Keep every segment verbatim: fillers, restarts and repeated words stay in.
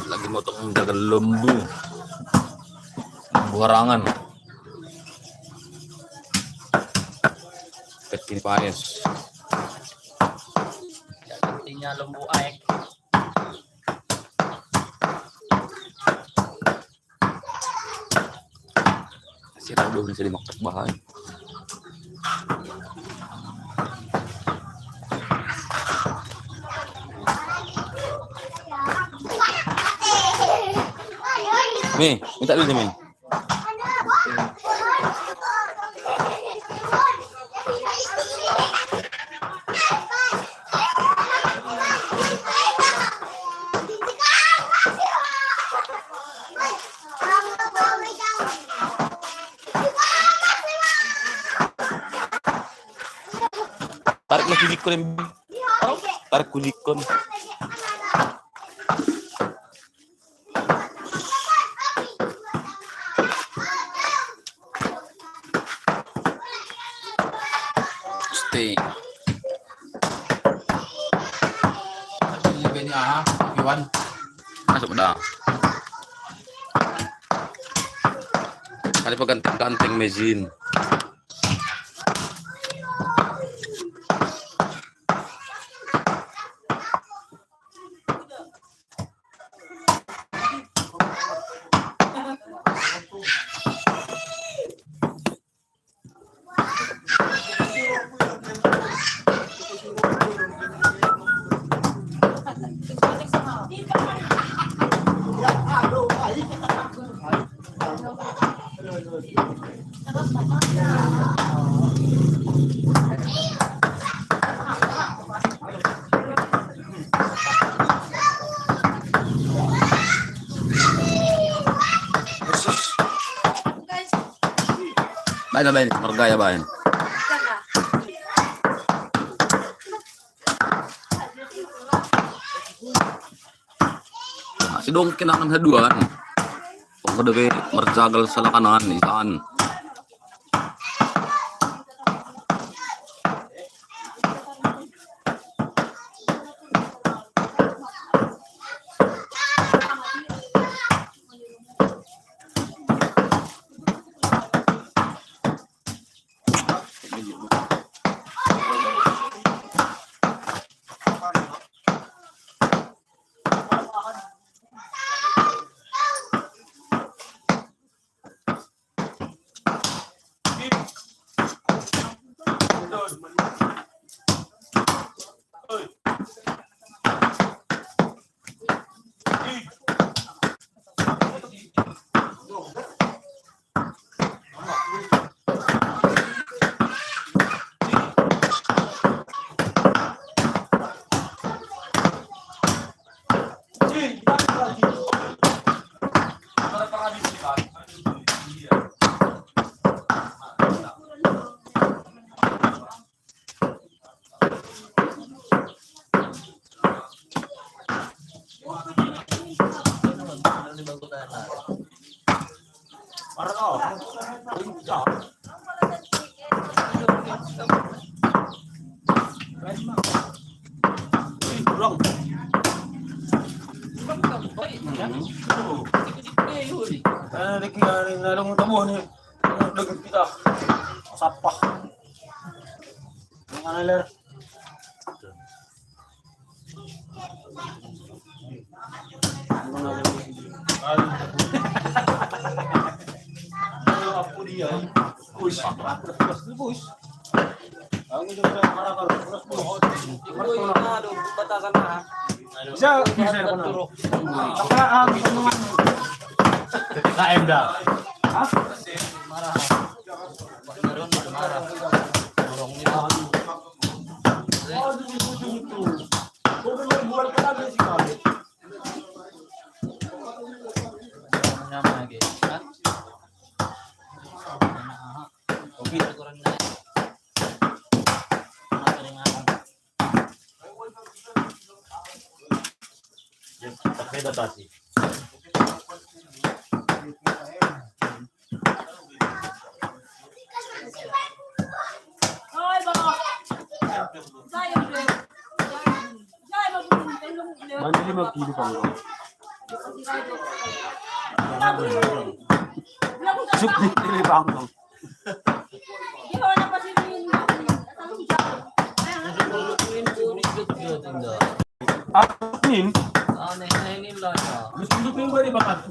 Lagi motong dagang lembu. Lembu harangan. Kecil paes. Artinya lembu aek. Sira udah bisa dimakan bahan. Mi, minta dulu nih, Mi. Tarik lah kulit kon. Tarik kulit kon. Stay. Ini bini ah, Iwan. Masuk dah. Kali paganteng-ganteng mesin. Bain, bain, margaya bain. Nah, sidong kinangan haduan. Pokoknya dari merjagal salah kanan, isan. Daging kita. Sapah. Mana ler? Aku dia. Bus. Bus. Isa, isa ko na. Baka, ah, gusto mo nga. P P K M daw. Ha? Mandi lima kilo panggang. Sukli kilo panggang. Atin. Gusto ko yung bari baka.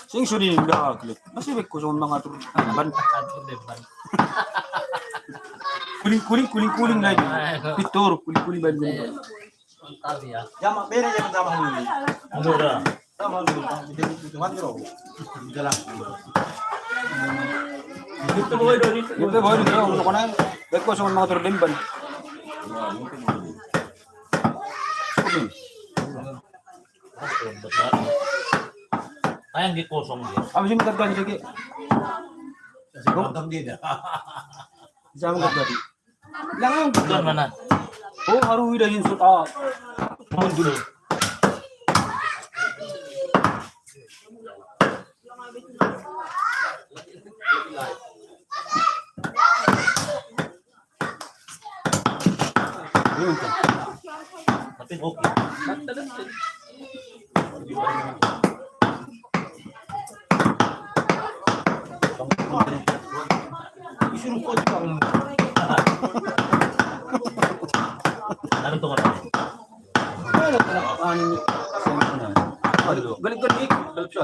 Sing suni nda klik. Masih bek kosong mga tur. Ban. Kuling kuling kuling kuling lagi. Pitur kuling kuling ban. Jama bere jama jama hulu. Ano da? Jama hulu. Jama hulu. Jalan. Ito boy do ni. Ito boy do ni. Ano ko na? Bek kosong mga tur dimban. Ay, hindi kosong din. Ang sino tagdan sige. Kasi pagkam din. Isa mo tagdan. Lang ang bulan mana? Oh, haru ida hinsut ah. Mundur. Ayun ka. Tapi okay. Isurukot ka. Ano to ka na? Galit-galit. Galit siya.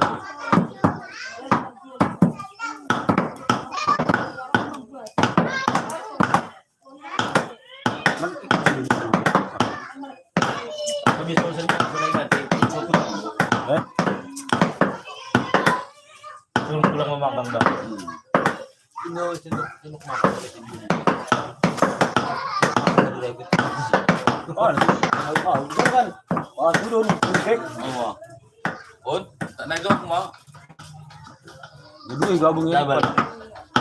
Kulang mamagang daw. Oh, oh, oh, oh, oh, oh, oh, oh, On? Tanay ko kuma. Dulu yung gabong yun. Double.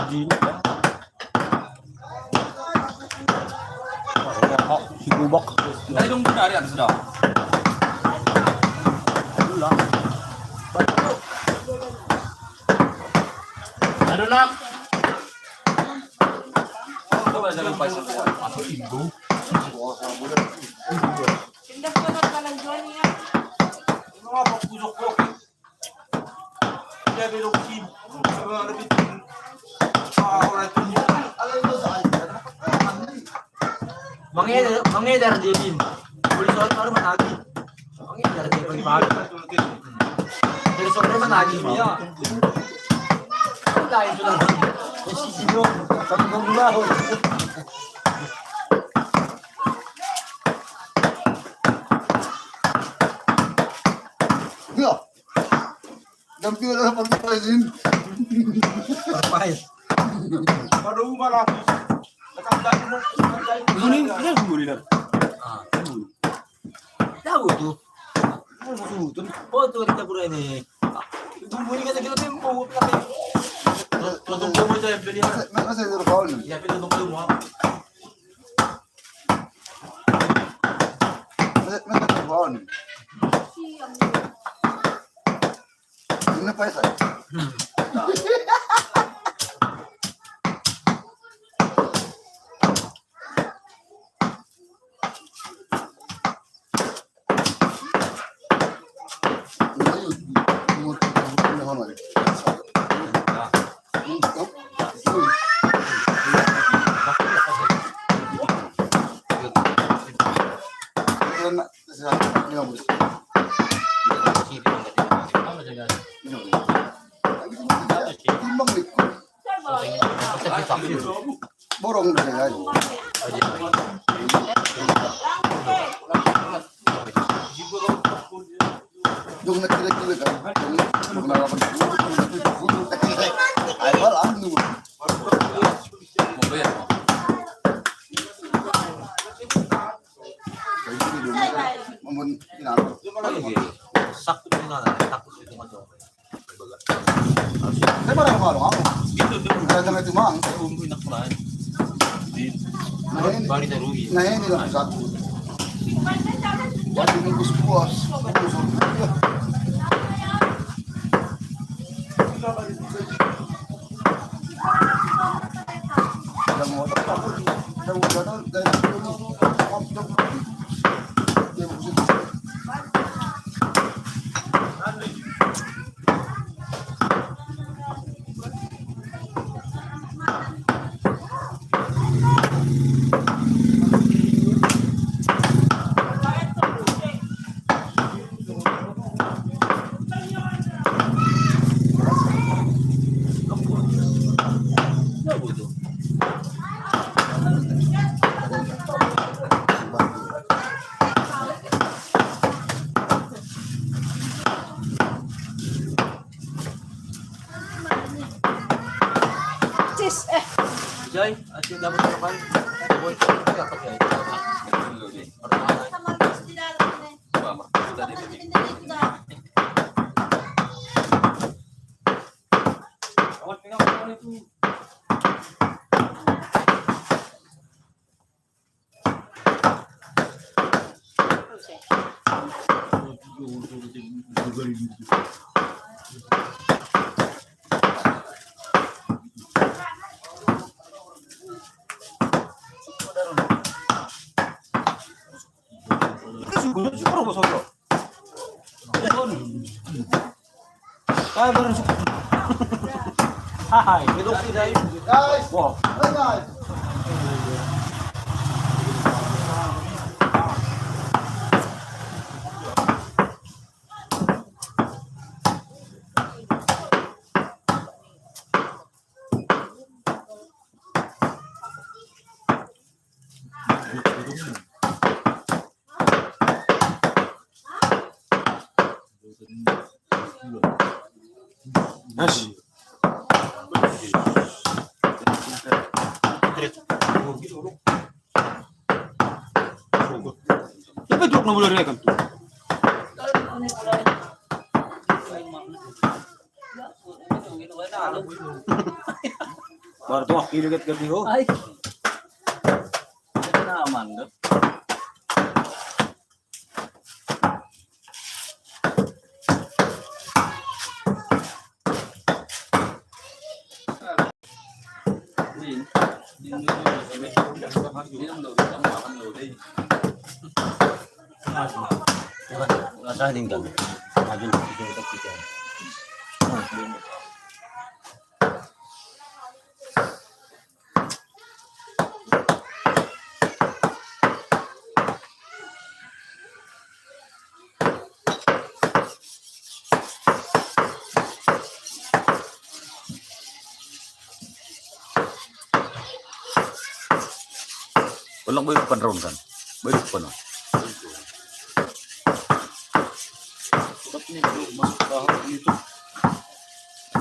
Hindi na. Ah, si Bubak. Ay, nung doon, ari, ano sila? Wala. Ano na? Ano ba na lang pa sa kuwan? Ako, Indo. Tindas ko na pala, Johnny, ah. Ano nga, pagpusok ko? Mangedar, mangedar dia din. Boleh soal baru mana lagi? Mangedar dia pagi-pagi. Dari sore mana lagi dia? Lain sudah. Sisi dong. Kamu belum tahu. Ya. Dampi na lang pagkain. Pagkain. Paano mo malapit? Nakakita mo, nakakita mo. Ano yung, ano yung gulay na? Ah. Tahu tu. Ano yung gulay? Oh, tu kita pura ini. Gulay ka na gulay mo. Tutubo mo dyan, pwede na. Nasa, nasa, nasa, nasa, Ya, pwede tutubo mo. Ano pa isa? Timbang likod. Borong na siya. Yung nagkilagkila ka, yung nalaban. Ay, wala, ano? Mamun, kinalo. Sakto din na, sakto din na. Di ba lang malo nga ako? Dito, dito. Wala na nga ito, mang. Ay, umuwi na ko na. Dito. Nahin. Bali na rugi. Nahin nila sa ako. Wala yung gusto ko, ah. Alam mo, alam mo, alam mo, alam mo, alam mo, Sis, eh. Joy, at yung dapat sa kapal. Dapat sa kapal. Dapat sa kapal. Tama, gusto din natin, eh. Siguro, siguro, siguro. Kaya ba rin siya? Hi, hi. Guys! Wow. Hi, guys! Yes. Dapat joke na mula rin kan tu. Baru tu aku lihat gabi ho. Ay. Ito naman, no? Wala sa atin kami. Maju, ito, ito, ito. Walang boy panron kan. Boy panron.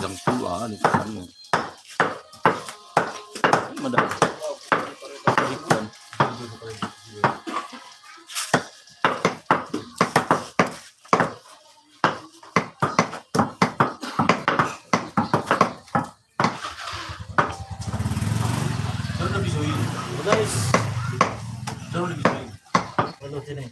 Jam dua ni kan. Madam. Guys. Ano sini?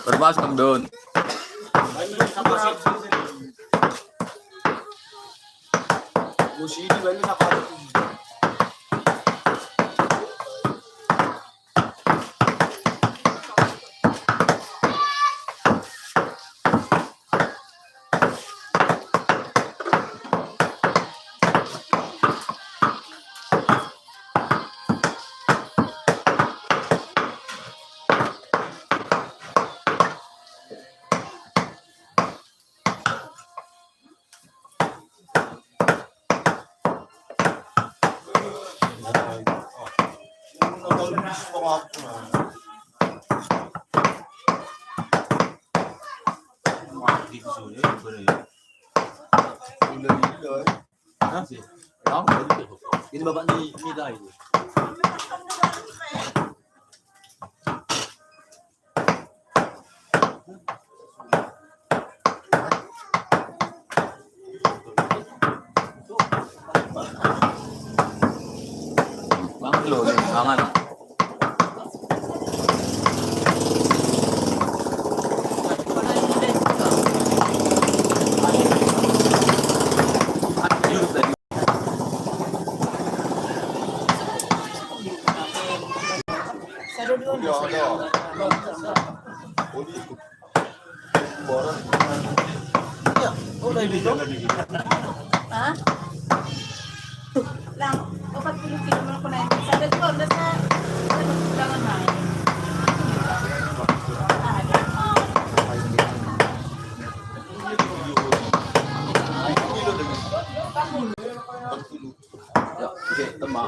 Berbahas kang doon. Wah, di gusto niya, yung ba na yun? Yung nalilito, eh. Ha? Hindi ba ba ni, ni Dai? Bang lo, angan. Ha? Lang, opat puluh kilo mo ko na yun. Sa dagko, ang sa, ano, lang ang hangin. Ah, okay, tama.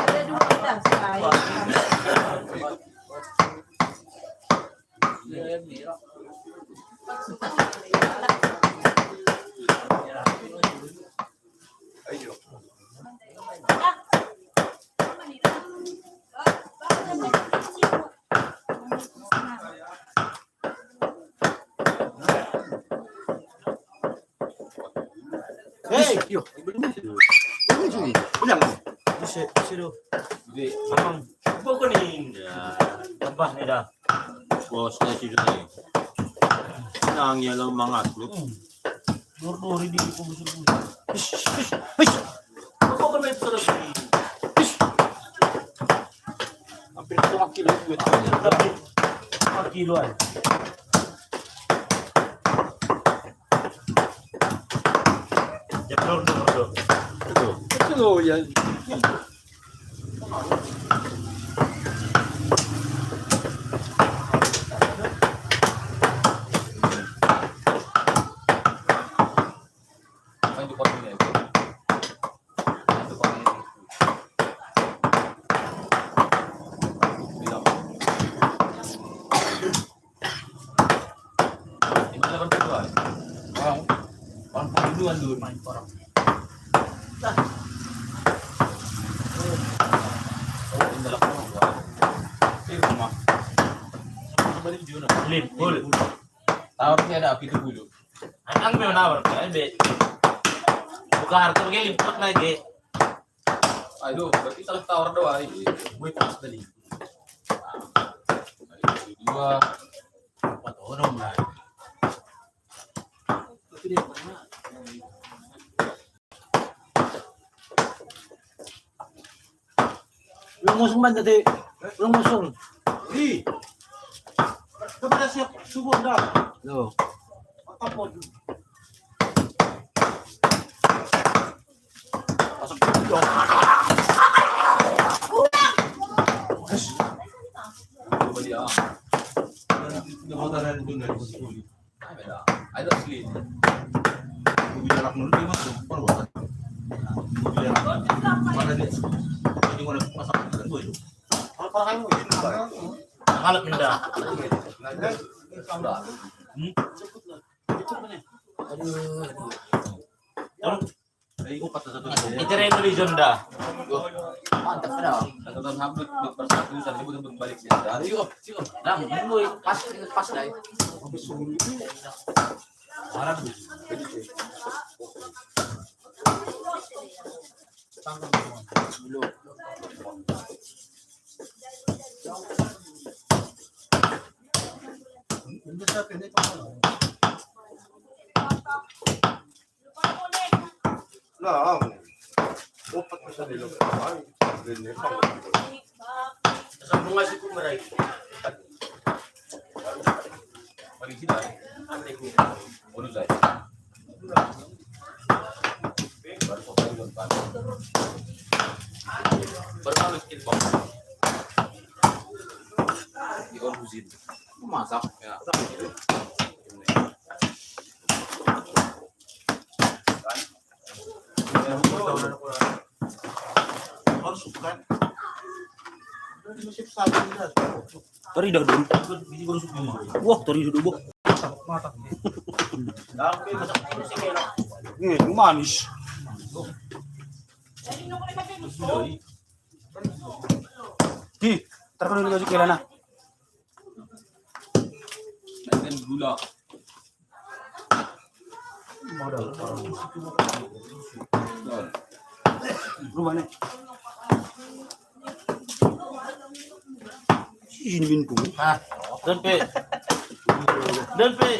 Ada dua belas, guys. Hey! Yo, bilang. Sino? Di, amang. Buko ni. Tambah ni dah. Bos na sila eh. Nang yellow mga atlet. Dor-dor, hindi ko gusto ko. Ish, ish, ish. Ako ka may sarap. Ish. Ang pinagtawag kilo. Ang kilo ay. Dor-dor, dor-dor. Ito. Ito yan. Parang, parang pagduduan doon. Lead, full. Tawag niya na, pito pulo. Ang, ang may nawar ka, eh, be. Buka harto, kaya lipat na, eh. Ayo, berarti salah tawar doang. Wait, pas tadi. Dua. Empat orang, lah. Tapi dia pernah. Yung musong man dati. Yung musong. Di. Kapag siya subo na. No. Patapon. Pasok ko. Ano ba diya? Ano ba tayo doon na? Ay, wala. Ay, that's clean. Hindi na lang nun, di ba? Ano ba? Hindi na lang. Para di, hindi mo na pasok. Ano ba yun? Ano para kayo? Yun ba? Halap nila. Hmm? Ano? Ay, upat na sa tulad. Ito rin yung reason da. Mantap na. Sa tulad ng habit, magpasatusan, hindi mo na magbalik niya. Dali, oh, sige. Lang, hindi mo, eh. Pas, pas na, eh. Harap. Hindi sa akin, ito. Lang. Upat na sa nilo. Ay, ganyan pa. Sa bunga si Kumaray. Pag sila, ano tayo kung ano tayo? Baru sa tayo ng paano? Baru kami skill bomb. Di ko kuzin. Pumasak. Kaya, Tari dah dulu. Wah, tari dah dulu. Nih, manis. Di, terkenal juga si Kelana. Gula. Rumah nih. Sini bin pun. Ah, dan pe. Dan pe.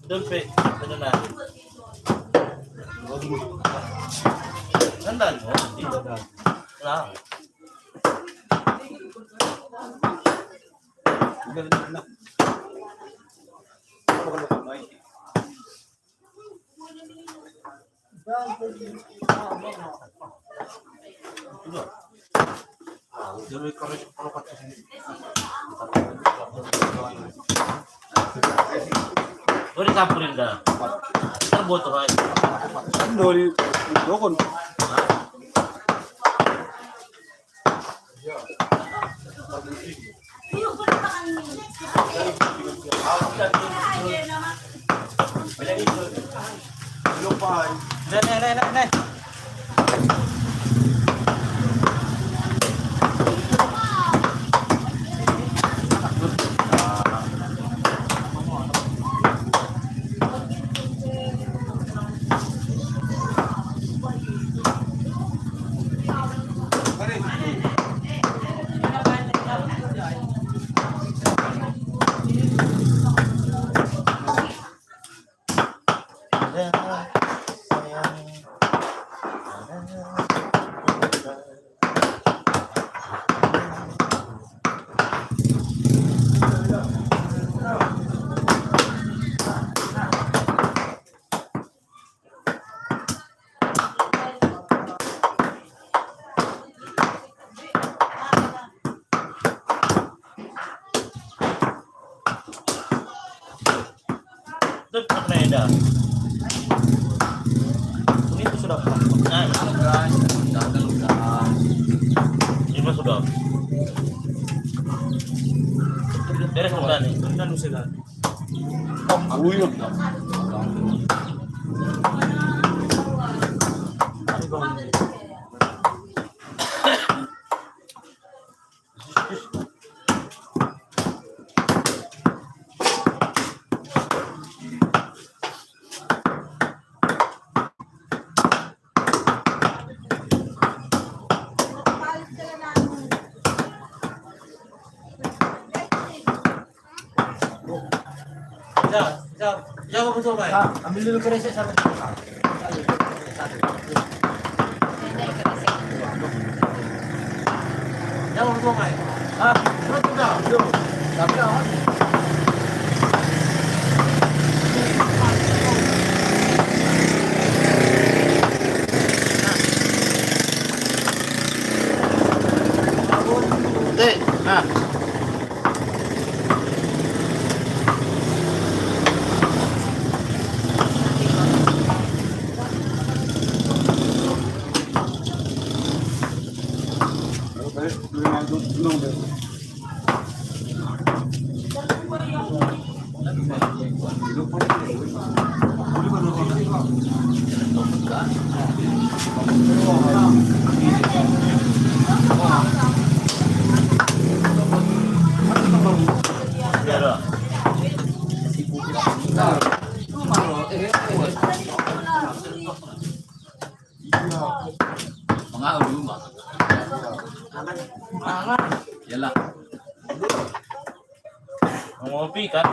Dan pe. Benar. Nandun, oh, di. Nah. Udah campurin dah. Ntar buat tuh, Ray. Doli, dokon. Nih, nih, nih, nih. Dekat Medan. Ini tuh sudah. Nah, ini mah sudah. Beres sudah nih. Kan sudah. Oh, uyuh. Bisa, bisa, bisa, Bang Somai. Ah, ambil dulu kresek satu. Bisa, Bang Somai. Ah, betul dah. Tapi awas. Dek, nah. Pengaruh dulu, Bang. Iyalah. Ngopi kan?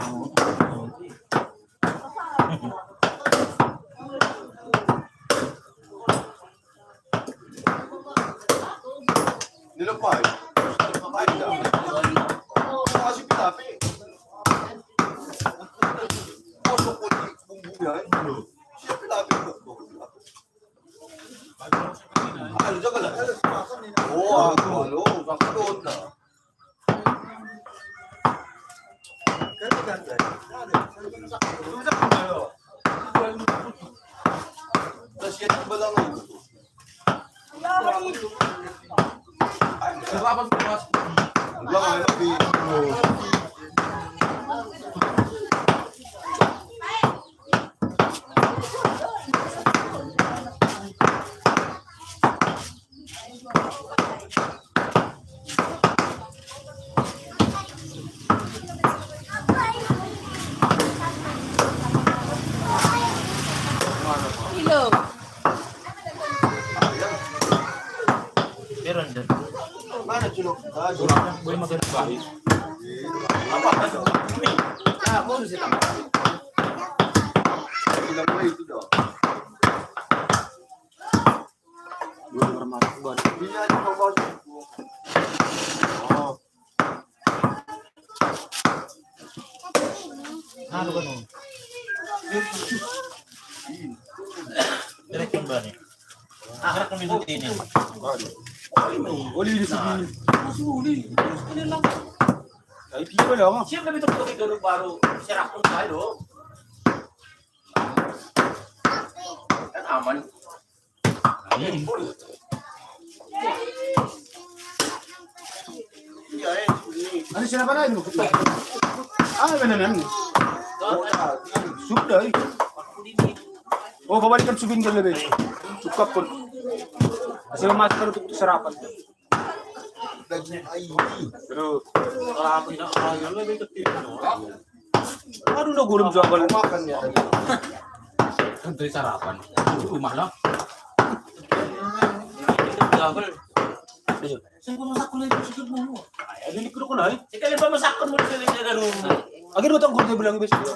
Nilupa eh. Nilupa eh. Kasi pinapi. Ano po yung bumbuya eh? Siya pinapi. Ano dyan ka lang? Oo, ah, ano, sakto na. Kasi ganda. Kasi ganda. Kasi ganda. Kasi ganda. Hello. Meron dyan. Mana, Chulok? Ah, Chulok. Boy, maganda ba? Apa? Ah, kung sila. Sila mo ito daw. Hindi nga, hindi pa ba? Oh. Ano ba nun? Direct yung ba niya? Ah, harap kami doon din yan. Uli na si Bill. Mas uli. Gusto nila lang. Ay, di ba lang? Siyempre, may tugtog ito nung baro. Sarap kong tayo. Ang aman. Ano sila ba na? Ah, ano na nun? Sudah eh. Oh, babalikan subin ka labi. Sukap po. Kasi mas parang ito sarapan. Pero, ah, ako na, ah, yun lang, ito, ito, ano? Ano na gulo sa akin? Makan niya. Ito yung sarapan. Umah lang. Double. Saan ko masakto na yung sigurado mo? Ay, ano yung ko na eh? Sige, ano ba masakto mo sa ganun? Agad mo itong gulay bilang gusto.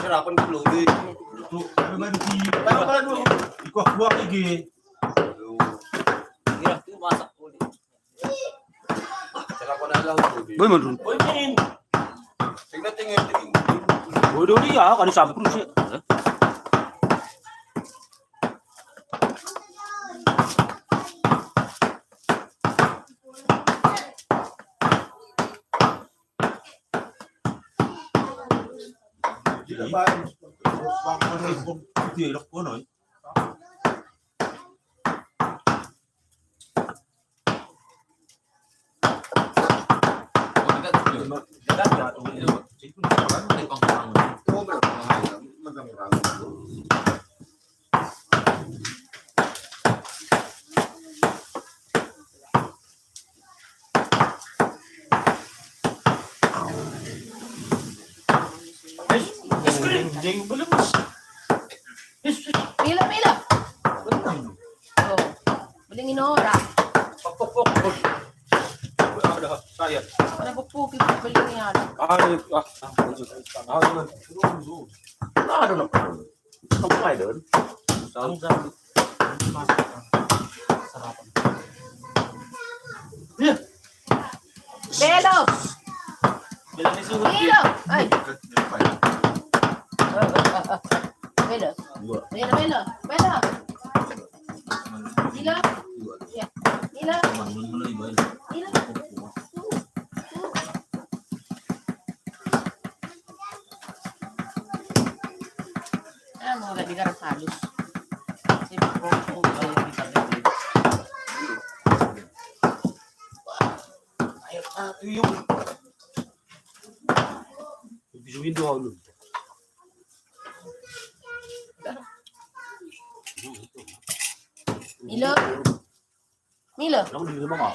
Sarapan ko, Lodi. Ano ba yung... Ano ba yung... Ikaw, kuha ko, Ige. Hirap yung masak ko. Boy, man ron. Boy, man. Tingnan, tingnan, tingnan. Boy, doon niya, ah, kani sabi ko siya. Hindi, lock ko, no? Mila, Mila. Oh. Buling inora. Pagpupok. Wala, wala. Sayang. Wala pupok, buling inora. Ah, ah, ah, ah, ah, ah. Ano na? Ang mga doon. Ang gamit. Masarap. Yeah. Belos! Belos! Ay! Belos! Belos! Belos! Belos! Yeah. Belos! Belos! Ah, mga gadigar halos. Kasi po, po, po, po, po. Ayaw, ah, yung... Bisuin doon. Milo. Milo. Ako, di naman ka.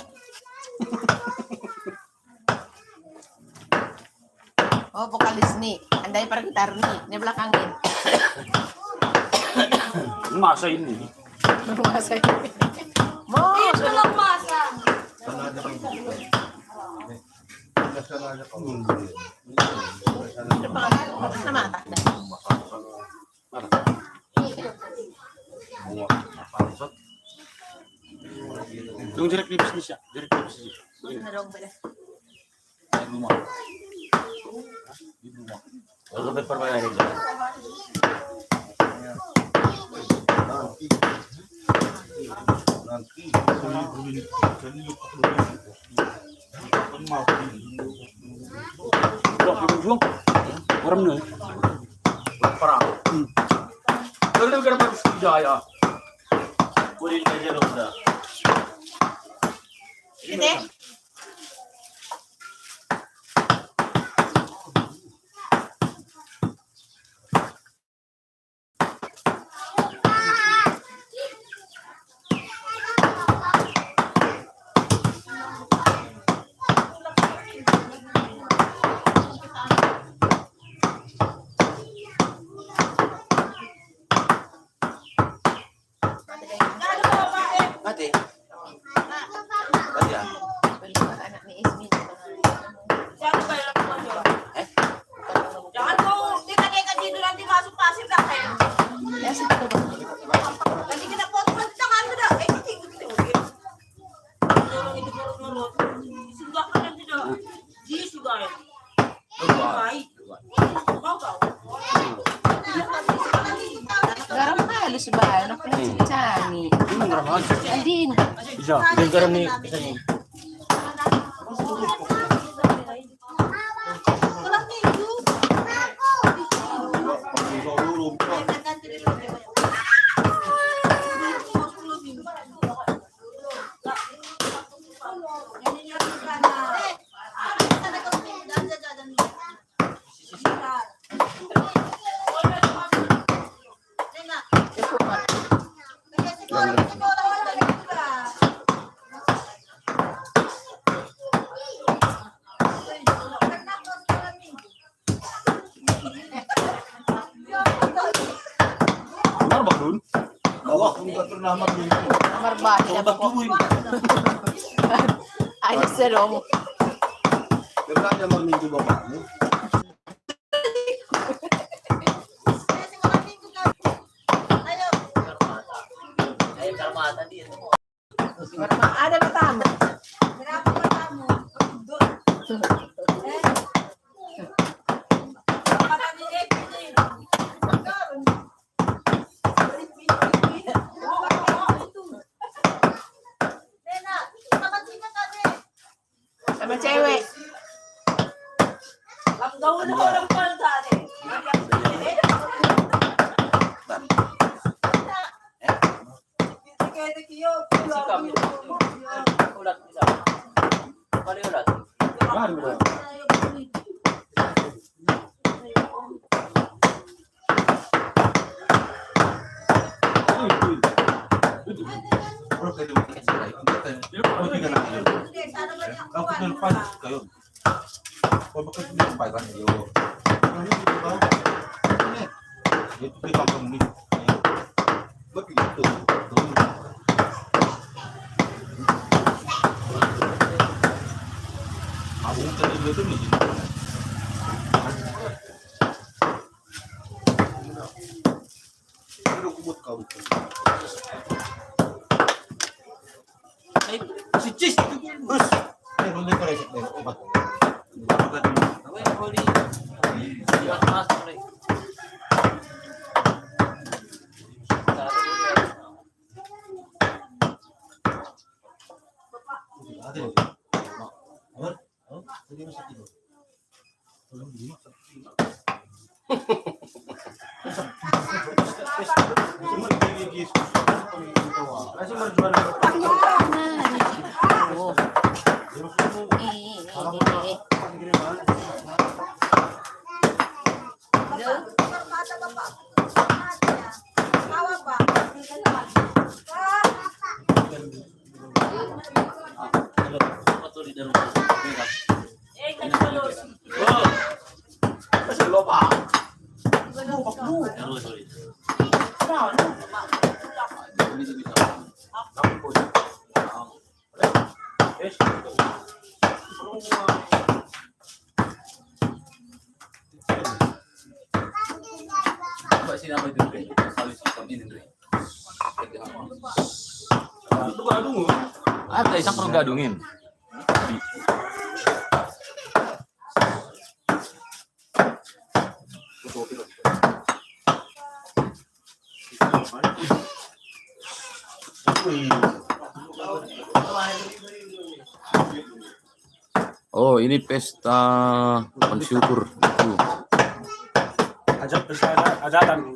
Oh, vokalis ni. Anday para gitar ni. Ni belakangin. Masa ini. Masa ini. Mo. Ito lang masa. Ano pa? Ano na mata? Yung direct ni business siya. Direct ni business siya. Ano na daw pala? Ay, luma. Luma. Ano ba pa ba yan? Nanti. Nanti. Wala, yung juang. Waram na. Parang. Hmm. Lalu ka naman sa Jaya. Kunin ka dyan, Roda. Ate? Ate. Ate, ah. Anak ni Ismin. Eh? Jangan tuh, kita kayak kaji dulu nanti masuk pasir dah kayak. Ya, sudah, Bang. Nanti kita potong tangan tuh dah. Eh, ini gitu. Dorong itu perut-perut. Sudah kan nanti dah. Ji sudah ya. Garam halus ba? Ano pala si Chani? Andin. Isa. Yung garam ni isa ni. Ano ba dun? Bawa kung gato na magminggu. Marbahin na po. Ayos sa rong. Pero lang niya magminggu ba ba? Ay, karmata din. Marma-, ada na tamo. Sama cewek. Ang gawin ko ng palda, eh. Sikap. Ulat nila. Paliulat. Ay, si Chis! Bus! Ay, hindi ko rin. Ay, huli. Mas, mas, pre. Coba sini apa itu, Dre? Sawi hitam ini, Dre. Ate, isang perlu gadungin. Oh, ini pesta paling syukur. Tuh. Ajak pesta ada, ajatan.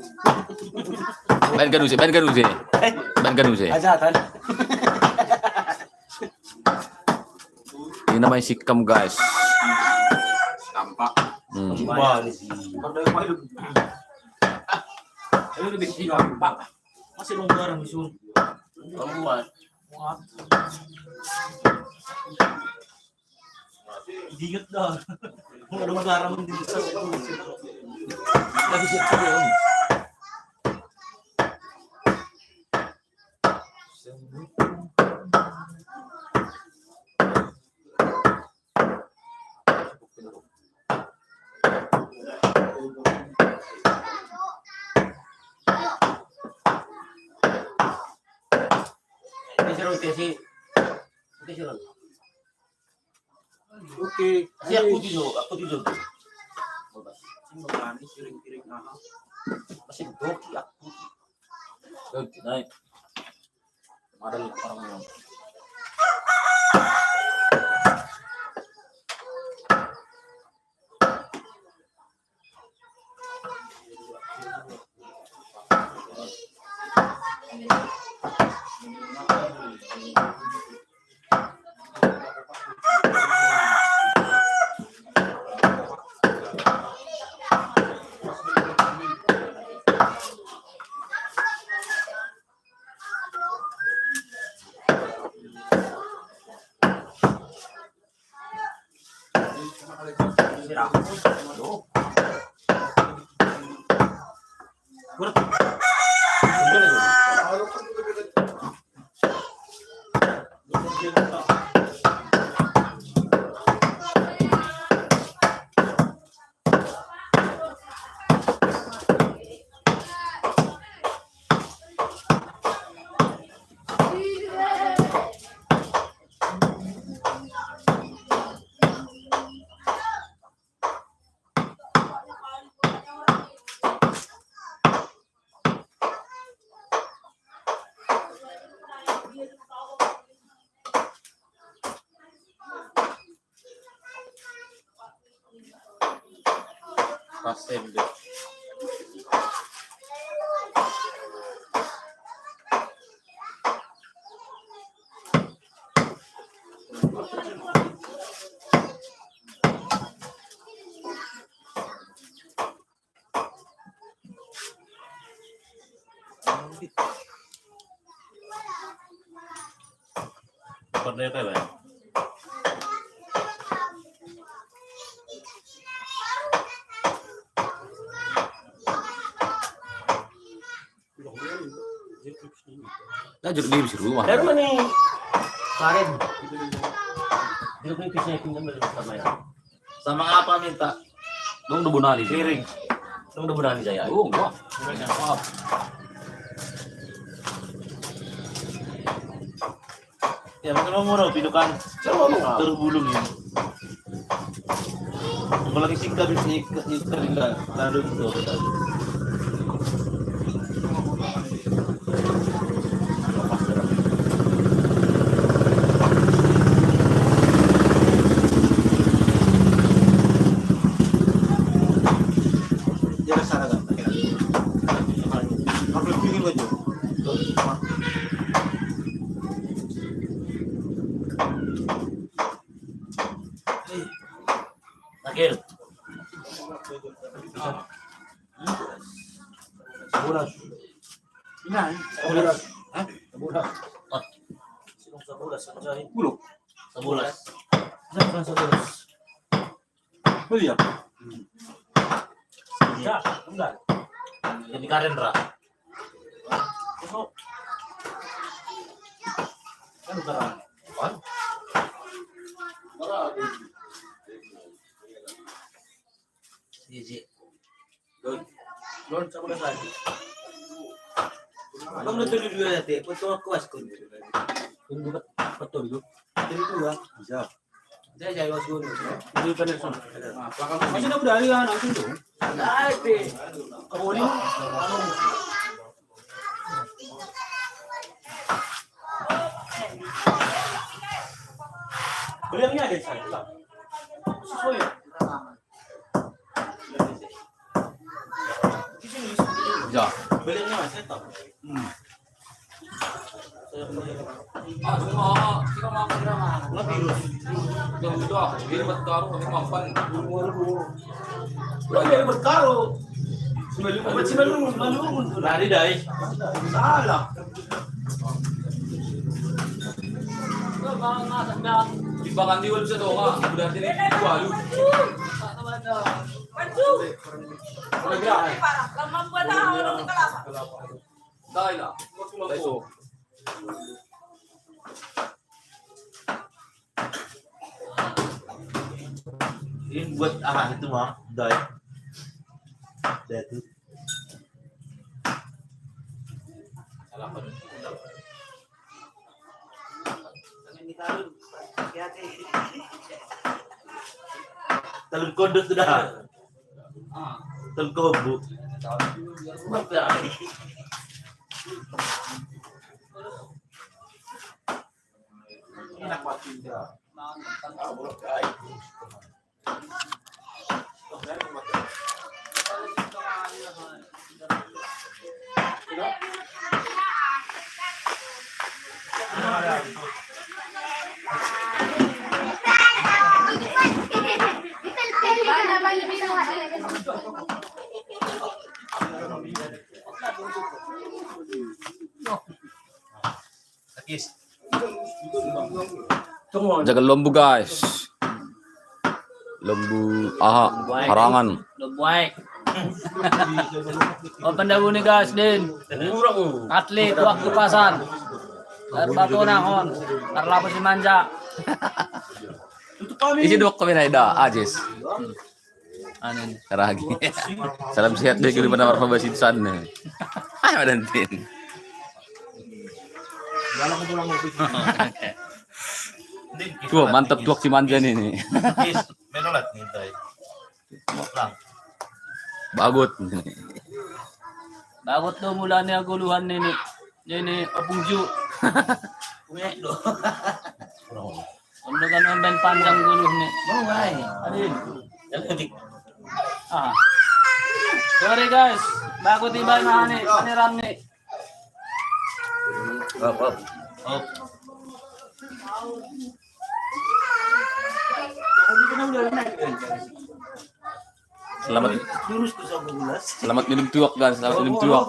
Main kanu sih, main kanu sih. Eh. Main kanu sih. Ajatan. Ini namanya sikam, guys. Tampak. Hmm. Wah, ini sih. Ayo lebih sikam, Pak. Masih longgaran di sini. Keluar. Wah. Ingat dah. Mau ada garam di situ. Lagi siap juga. Ini seru, Tesi. Oke, seru. Oke. Si aku tidur, aku tidur. Sing berani kiring-kiring, nah. Masih doki aku. Doki, naik. Ada orang yang Pasem deh. Pernah ya, Bang? Nah, jeruk nipis di rumah. Dari mana nih? Karen. Jeruk nipisnya pinjam dari sama ya. Sama apa minta? Dong udah bunani. Piring. Dong udah bunani saya. Oh, enggak. Enggak, enggak. Ya, makan mau ngono, pidukan. Coba mau. Terus bulung ya. Apalagi singkat, singkat, singkat, singkat. Lalu itu. Dia ke sana kan? Apa yang bikin baju? Akhir. Sabulas. Ini, sabulas. Hah? Sabulas. Ah. Sinong sabulas, anjay. Puluh. Sabulas. Sabulas, sabulas. Beli ya? Ya, enggak. Jadi karen, Ra. Besok. Kan udah. Apaan? Iya, Ji. Don, Don, sama ka sa akin. Abang nagtuloy-tuloy natin, punto ang kuwas ko. Yung di ba, patulog? Tuloy-tuloy, ah. Isa. Hindi, siya iwas ko. Hindi pa na. Kasi na budali yan, ang sundo. Ay, pe. Ako ni. Beliangnya ada sa ito. Susuyo. Ya. Beliangnya sa ito. Hmm. Ah, semua, kita mau kira mana? Nggak virus. Yang udah, ini buat karo, ini mapan. Lo jadi berkaro. Sebelum, buat sebelum, sebelum. Lari, dai. Salah. Di Bang Andi wala sa Tonga, udah sini dua lu. Udah gerak. Dai lah. Dai so. Ini buat ah itu mah, dai. Dai itu. Salah apa? Telur kodok sudah. Telur kobu. Enak banget, Indah. Ah, boleh, guys. Jaga lombu, guys. Lombu aha, harangan. Lombu baik. Oh, pendahulu nih, guys, din. Atlet waktu pasan. Batu nahon. Terlalu si manja. Isi dua kami naik dah, Ajis. Anu. Karagi. Salam sehat deh, kali mana marhaba sinsan nih. Ayo, Dantin. Tuh, mantap tuak si manja nih, nih. Menolat nih, tay. Lang. Bagot. Bagot tuh mulanya guluhan nih, nih. Ini opung ju. Weh, do. Undangan umben panjang guluh nih. Mau, Bray. Adin. Ah. Sorry, guys. Bagot tiba na nih, paneran nih. Op, op. Op. Selamat. Selamat minum tuak, guys. Selamat minum tuak.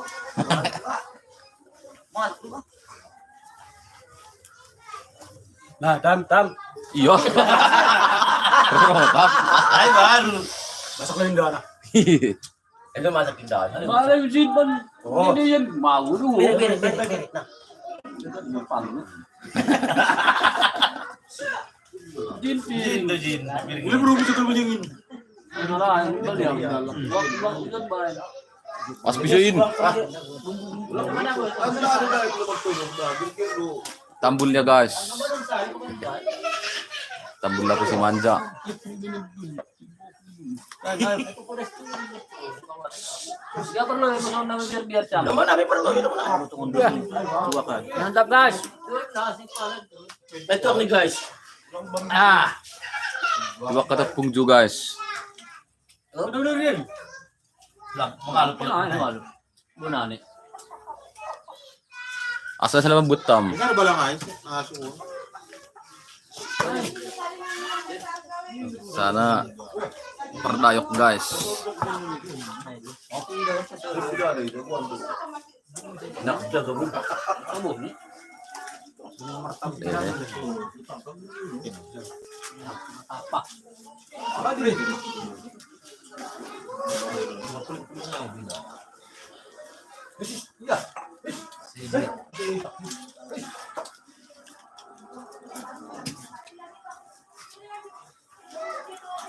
Nah, tam, tam. Iya. Tam. Ay, baru. Masak na yung dana. Ito masak yung dana. Malay mo, Jin, ban. Oh. Hindi yan, magulo. Bere, bere, bere, bere. Nah. Ano pa, ano? Jin, Jin, Jin. Uy, bro, gusto ko naman yung... Ano na, ano ba yan? Wag, wag, wag ba yan? Mas piso yun. Tambul niya, guys. Tambul na po si Manja. Siya perlu yung gusto namin beer, beer, siya. Naman namin perlu, yun naman. Mantap, guys. Ito ni guys. Ah. Dua katapung ju, guys. Ano na rin? Lang, makalo pa. Ano, ano? Bunani. Asa sila mabutam? Ikaw ba lang ay? Aso. Sana pardayok, guys. Nakita ko. Amo ni. Apa?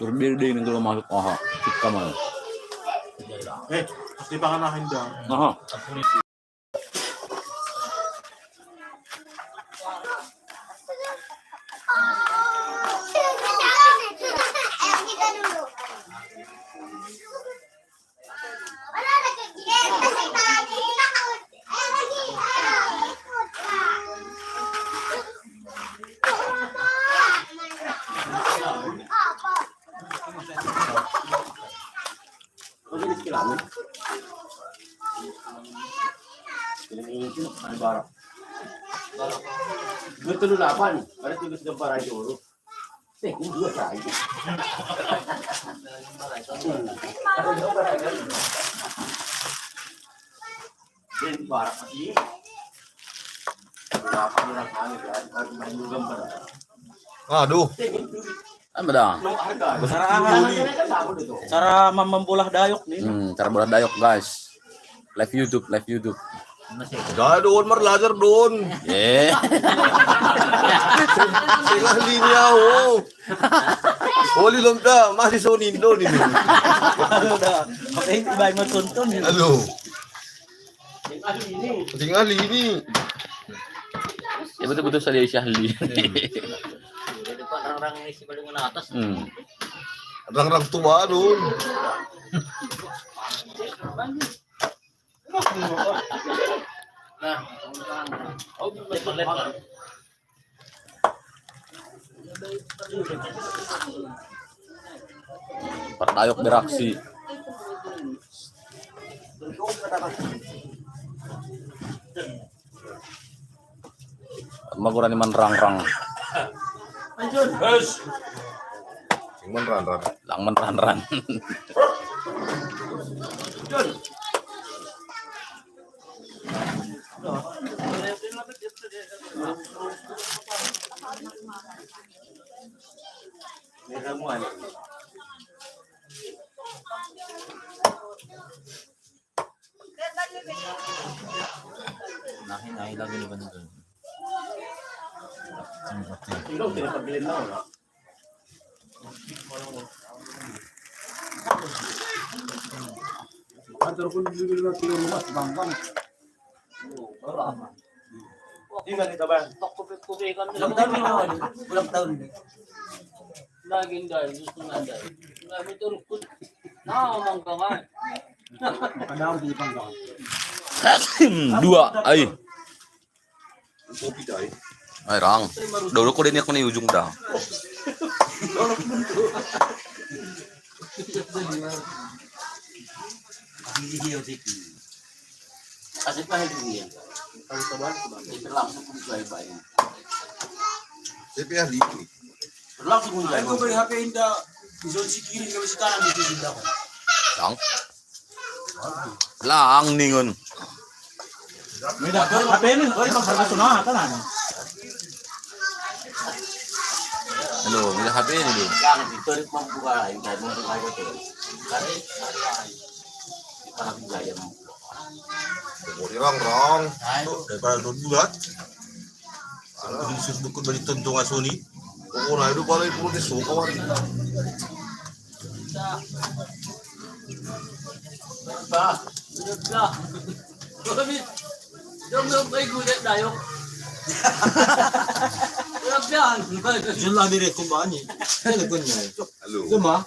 Turbir din ang gulong masuk. Aha, cik ka man. Eh, pasti panganahin daw. Aha. Tulo lapan, pare tulo sa Barangay Oro. Eh, kung dua tayo. Then, para kasi, wala pa nila kami, kaya may lugang pa na. Aduh. Ano ba da? Sarahan. Sara mamambulah dayok ni. Hmm, tara bola dayok guys. Live YouTube, live YouTube. Dah doon marlajar doon. Eh, Tengah linya oh. Oli lom dah masih sonindo ni. Ano da? Okay, ibay mo tuntun. Halo. Tinggal ini. Ya betul-betul saya Syahli. Jadi pa rang-rang ni si Balungan atas. Hmm. Rang-rang tua doon. Nah, oh, may palit na. Para dayok beraksi. Magura ni manrang-rang. Cuman randar. Lang manran-ran. Nahin ay lagi ni Bandun. Ilong, pinapagilin na, wala. Ang tarukon dito na tinulungan sa bangkang. Wala. Hindi na kita ba? Ulang tahun na naman. Ulang tahun na. Laging dahil, gusto nga dahil. Lagi turukot. Nakakamangga nga. Makadawang di pangkang. Dua ay. Kopi tayo. Ay rang. Dulu ko din ako ni ujung da. Hindi hiyo si Pili. Kasi pa hindi yan. Ito lang sa kung sa iba yun. Saya pia liki. Ito lang sa kung sa Ay ko iba. bari hape inda izon sikirin kami sekarang di tinda ko. Lang. Lang ningon. May dapat, apa yun? Oy, pagpagaso na, ata na. Ano, may happy ni do. Yang ito rin pang buka, yung tayo mong buka ko to. Kasi, di pa namin gaya mo. Rang-rang. Ay, daripada doon bulat. Ang sus bukod balik tuntung aso ni. Oo na, ito pala yung puro suka wari. Ba, udah ba. Dong dong may gulat tayo. Udah yan. Diyan lang dire kumbaan eh. Ano ko niya? Halo. Diyan ma?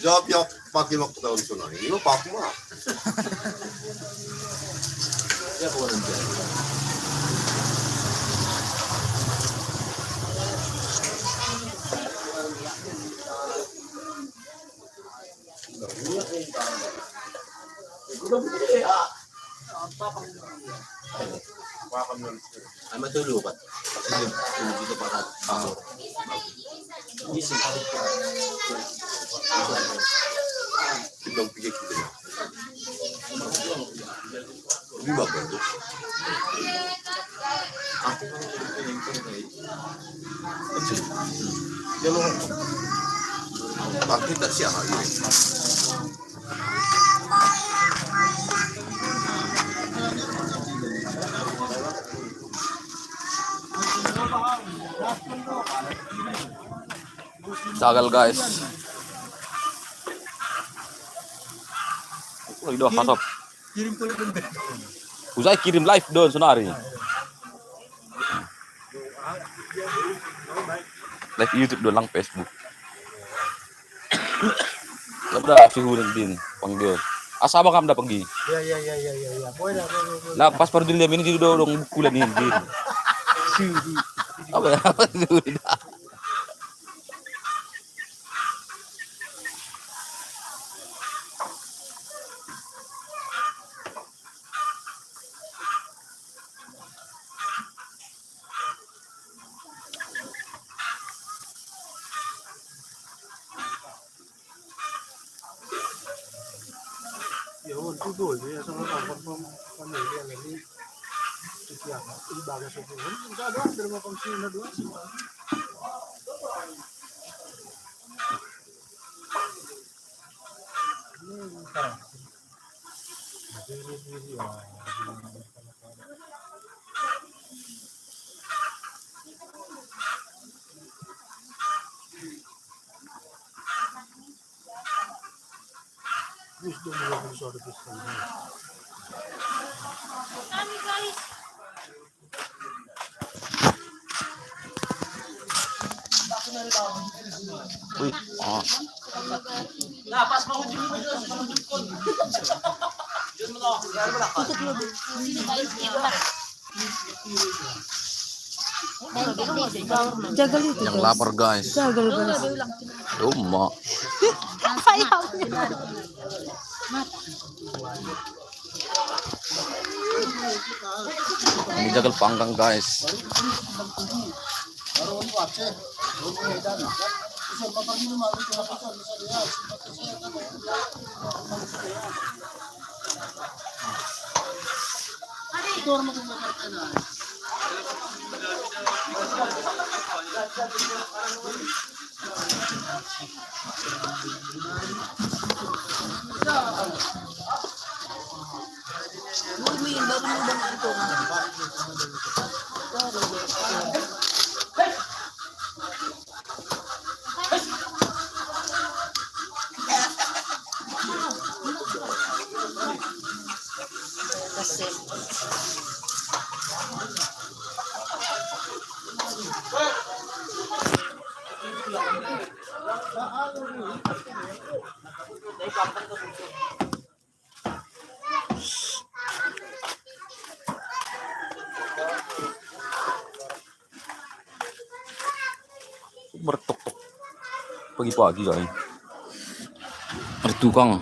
Jawab ya pakai waktu tahun sana. Ini mah pakai mah. Ay, matulukat. Sige, tulog dito para sa Tignan ko, bigay ko na. Hindi ba ganito? Pakita siya ha, yun. Tagal guys. Uy, do kasap. Kirim ko lang. Usay kirim live doon, sunari. Live YouTube doon lang, Facebook. Labda, si Huling din, panggiyon. Asa ba kam da panggi? Ya, ya, ya, ya, ya, ya. Pwede, pwede, pwede. La, pas pa din din, ini dito doon, bukulan din din. Apa ya? Apa din? Itu aja ya, sama sama pam-, pamilya lagi. Itu siapa? Ini bagas itu. Ini enggak ada, ada mau fungsi, ada dua sih. Ini entar. Jadi, ini, ini, ya. Wis, dong, dong, dong, sorry, Gus. Wih, oh. Nah, pas mau ujung, ujung, ujung, ujung. Jagal itu, yang guys. Lapar, guys. Jagal, guys. Cuma. Sayang. Ini jagal panggang, guys. Bertuk-tuk. Pagi-pagi, guys. Ada tukang.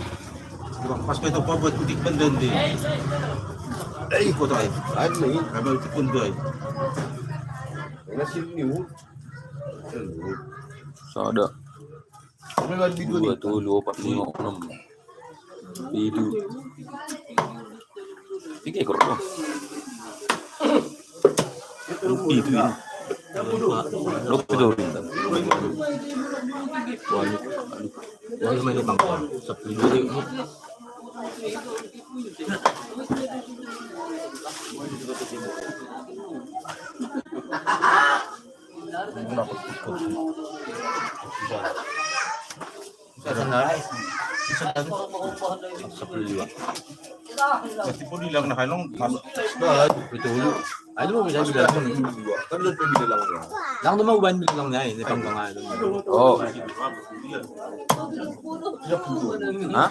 Pas ko ito pa, buat kutik pandan din. Ay, ko tayo. Ano na yun? Kami ang tukun doon. Ay, nasin niyo. Sada. Dua, tolu, opat, lima, enam. Pitu. Tiga ekor doang. Pitu ini. Lo pitu ini. Wah, lu main di bangkuan. Sepuluh ini. Sepuluh dua. Kasi po nilang nakalong, mas, ito ulo. Ano mo, bisa bilang mo? Kan doon po bilang niya. Lang naman, uban bilang niya, eh. Hindi pang mga ano. Oh. Ha?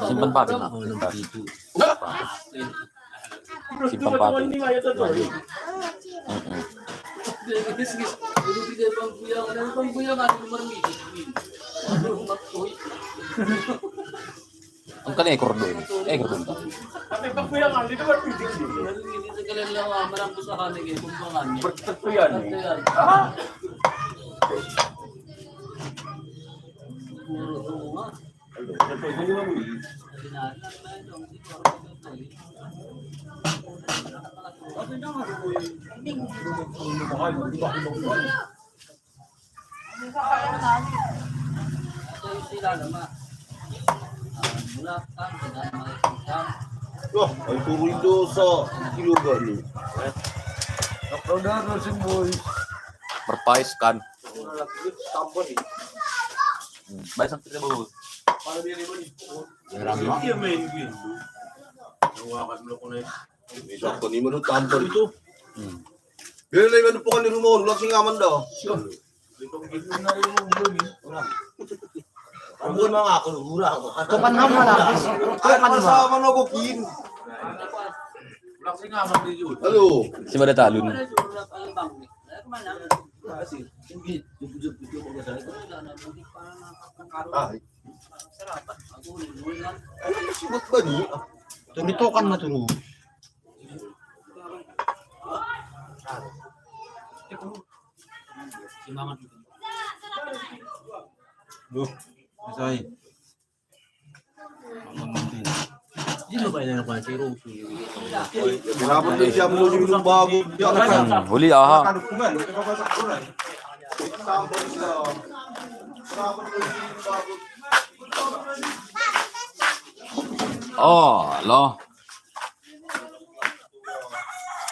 Simpan pa rin, ha? Oo, ng pitu. Simpan pa rin. Mm-mm. Ang kanay, kordon. Eh, kordon pa. Bertek ko yan, eh. Wah, ay puro ito sa kilugan ni. Upload na, Rosing Boys. Berpais kan. Tampan eh. Hmm, baik, sampai kita bawa. Para dia ribut. Meron mo? Hindi, may ingredient. Hawakan mo ko na yun. Sakto, ni mo nung tamper ito. Hmm. Yun na yung ano po ka ni Rumon, wala sing aman daw. Ang buwan mga ako, lura ako. Kapan mo malapis? Ay, kapan mo? Sa manogokin. Wala sing aman din yun. Hello. Si Madatalon. Ah, ay. Ano yung sigot ba niya? Turitukan na turo. Duh, masay. Kenapa dia siap menuju minum bagus? Dia kan Hmm, boleh ah. Ada hubungan. Oh, lo.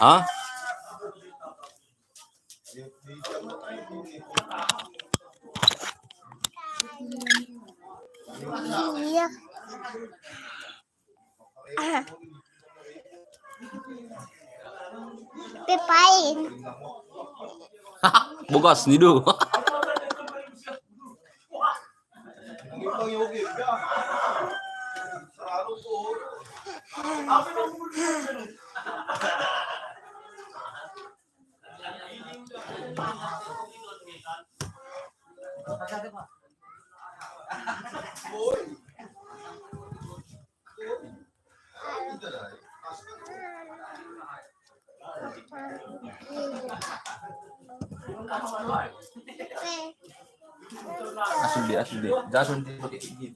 Hah? Iya. Pipain. Bogas ni do. Asli, asli. Jangan sampai pakai gigi.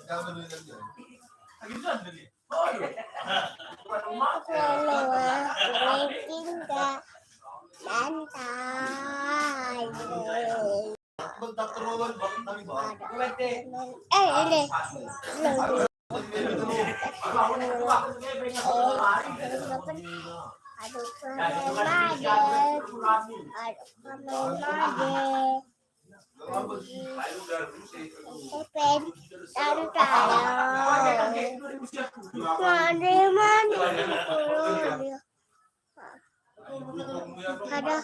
Jangan dulu, jangan dulu. Aku lupa, mungkin nggak santai. Eh, ini. Aduh, kamera aja. Aduh, kamera aja. Pen, dan tayo. Mandi, mandi, turun dia. Ada.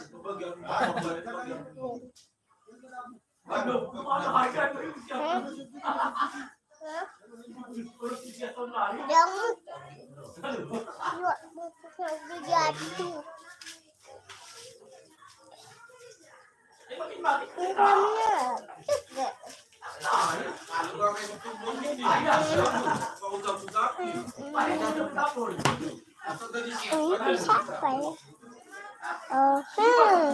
Yang jatuh. Ini siapa ya? Oh, hmm.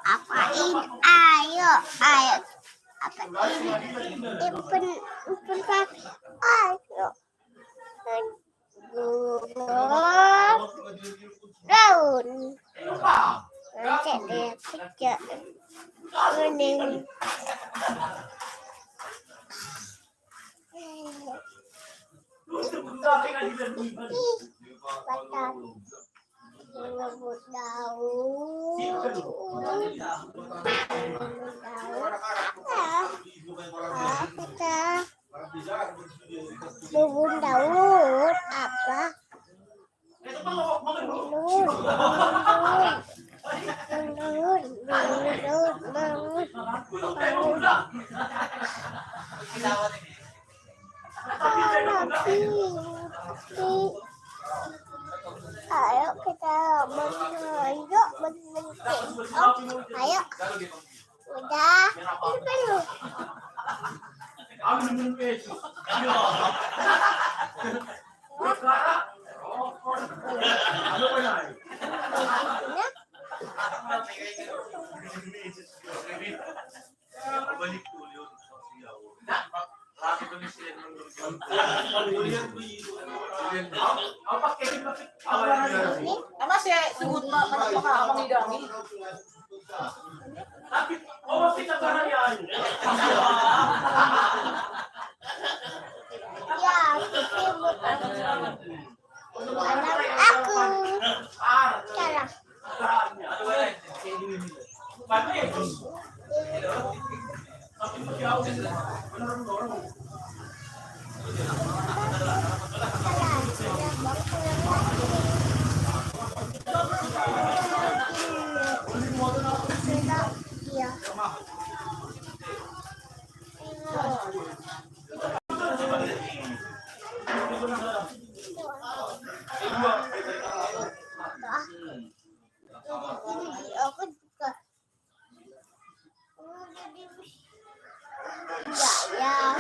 Apain? Ayo, ayo. Apain? Open, open, ayo. Bunga daun. Nanti dia pecah. Kuning. Batang. Bunga daun. Bunga daun. Ah, ah, kita. Bubun daun apa? Bubun daun. Bubun daun. Bubun daun. Ayo kita menonjok, menonjok. Ayo. Udah, ini belum. Ini. Ama siya, sugot ma-, ma-, maka-, mangidami. Ya, sibuk. Anak aku. Salah. Aku juga. Ya, ya.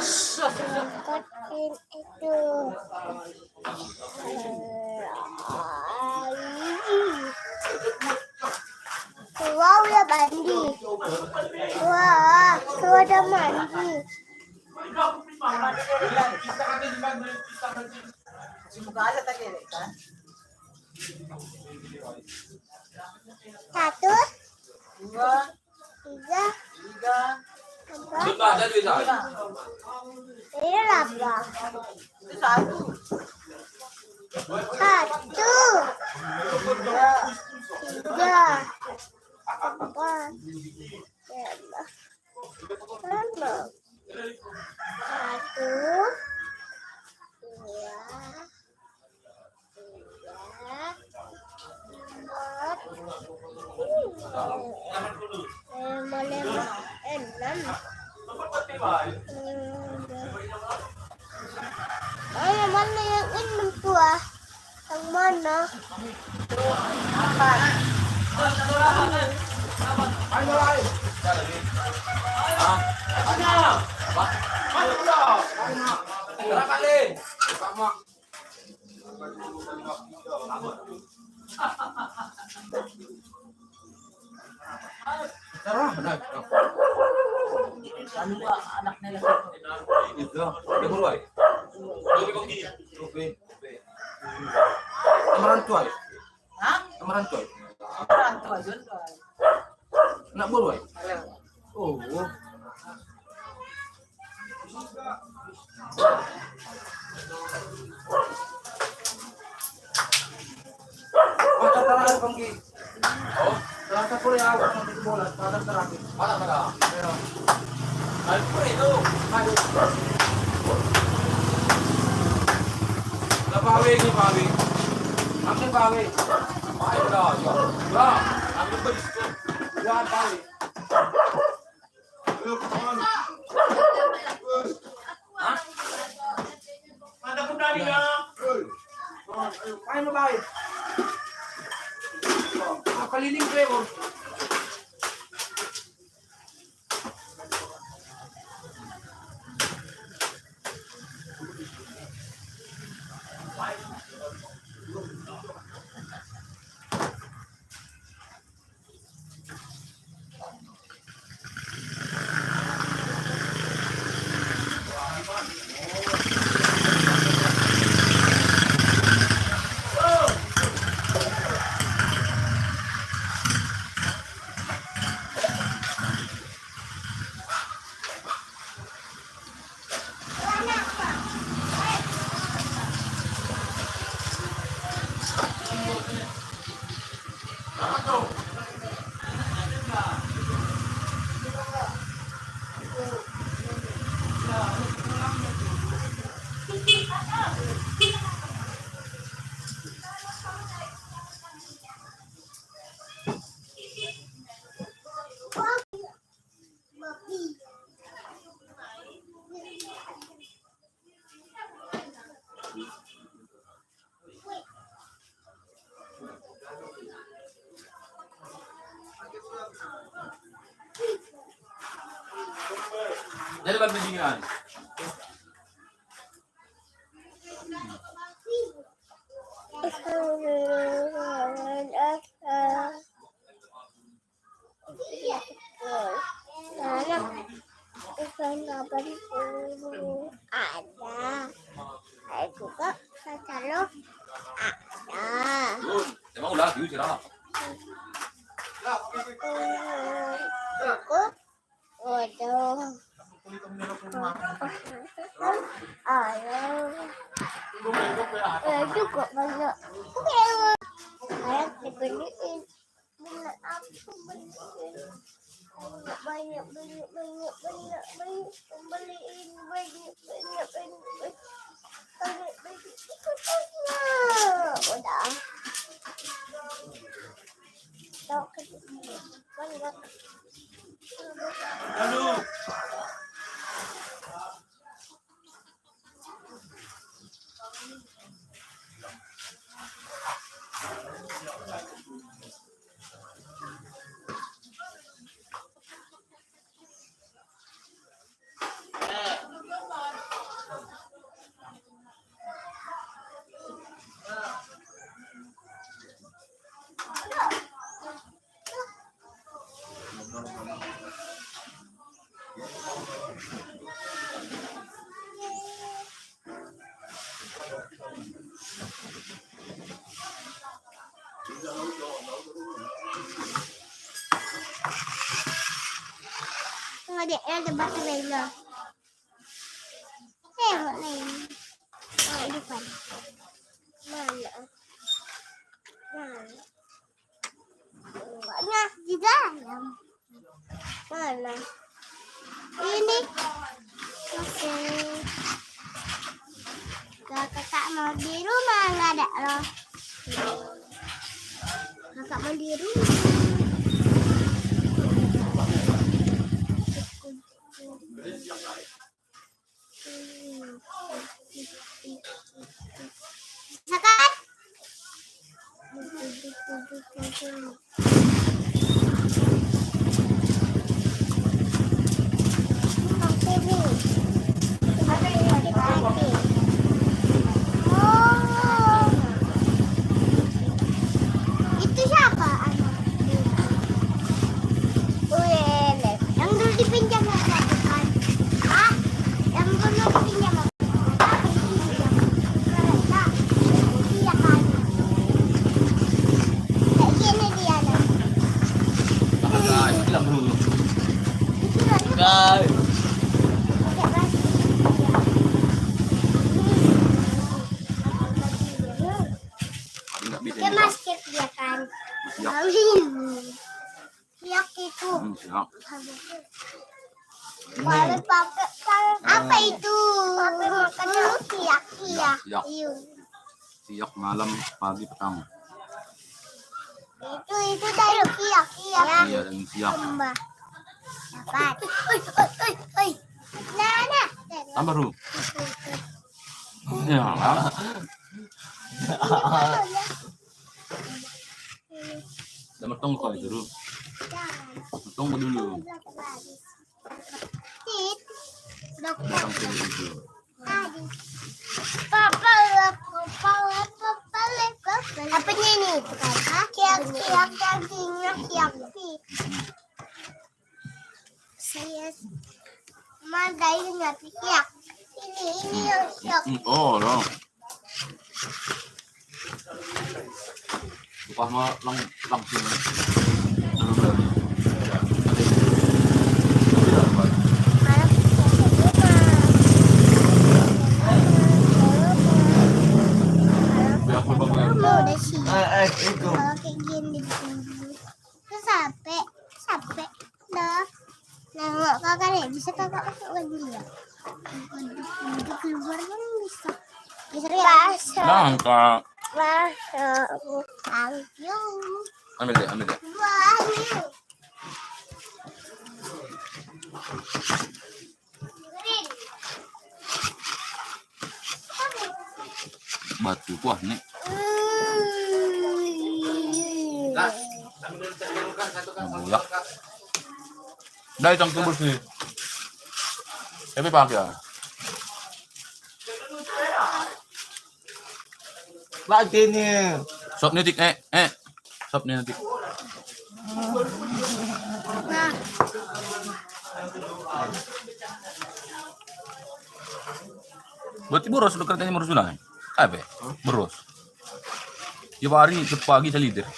Mandi. Wah, sudah mandi. Satu, dua, tiga, tiga, empat, lima. Ini berapa? Itu satu. Satu, dua, tiga, empat, lima. Enam. Satu, dua, tiga, empat, lima, enam. Ayo, mana yang enam tuh, ah? Yang mana? Anu, Pak, anaknya lagi. Itu, dia mulai. Oke, oke. Amaran tuai. Hah? Amaran tuai. Amaran tuai, Jun, tuai. Anak buah tuai. Halo. Oh. Mata terakhir, Bang Ki. Oh, terasa Korea, aku mau di bola, pada terakhir. Pada, pada. Ya. Ayo, Korea itu. Ayo. Lah, Pak Wi ini, Pak Wi. Ambil, Pak Wi. Ayo, dah, ya. Ya, ambil beri. Ya, Pak Wi. Hah? Mantap, udah, nih, ya. Ayo, Pak Wi. Keliling, Pak Wi. Jadi, Bang, bajingan. Anak, ikan apa di sini? Ada. Saya juga, saya taruh. Ada. Emang udah, yuk, istirahat. Cukup. Waduh. Ayo. Saya juga banyak. Saya dibeliin. Bener, aku beliin. Banyak, banyak, banyak, banyak, banyak. Beliin banyak, banyak, banyak, banyak. Banyak, banyak. Ikut aja. Udah. Tau ke banyak. Aduh. Nggak ada, ada baterainya. Eh, mana ini? Oh, depan. Mana? Mana? Enggaknya di dalam. Mana? Ini. Oke. Kalau kakak mau di rumah, nggak ada loh. Kakak mau di rumah. Bisa kan? Oke, Bu. Oke, oke, oke. Oh. Itu siapa anak? Uelek. Yang dulu dipinjam sama Tuhan. Ah, yang dulu dipinjam sama Tuhan. Iya kan? Kayak gini dia, nah. Guys, bilang dulu. Itu kan Guys. Pakai masker. Pakai masker dia kan. Siap. Siap itu. Hmm, siap. Kalau pakai, kalau apa itu? Pakai makan dulu siap, siap. Siap. Iya. Siap malam, pagi, petang. Itu, itu dari siap, siap. Iya, dari siap. Tambah. Dapat. Oi, oi, oi, oi. Nah, nah. Tambah dulu. Ya. Udah metong kok itu dulu. Metong dulu. Tit. Metong dulu itu. Papa, papa, papa, papa. Apanya ini? Kiak, kiak, dagingnya kiak. Saya mandainya kiak. Ini, ini yang kiak. Hmm, oh, no. Buka mah lang langsung. Anu, berarti. Ya, apa, Bang? Udah sih. Eh, eh, itu. Kalau kayak gini dulu. Terus sampai, sampai. Dah. Nengok kakak nih, bisa kakak masuk lagi ya? Untuk keluar kan bisa. Bisa ya? Bisa. Bangka. Masuk. Ayo. Ambil deh, ambil deh. Wah, ayo. Batu kuah nih. Nah, buyak. Dah, hitam kubus nih. Tapi pakai ya. Lagi nih. Sop nih, Tik, eh, eh. Sop nih, Tik. Berarti boros, lu kerjanya boros juga, eh? Apa? Boros. Tiap hari, tiap pagi saya leader.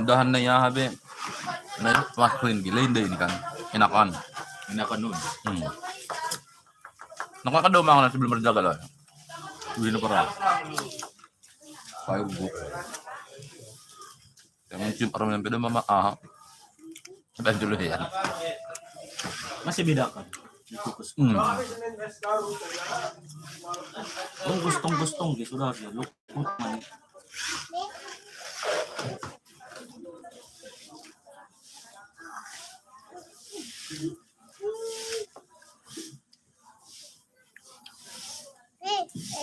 Mudahan na ya, habe. Na, mas ko ini, gila, hindi ini kan. Enakan. Enakan nun. Hmm. Nakakadaw mga na sebelum berjaga lah. Uwi na para. Payo guk. Yang mencium aroma yang beda, mama, ah. Sampai dulu ya. Masih bedakan. Dikukus. Hmm. Kung gustong-gustong, gitu dah, ya. Lukut man.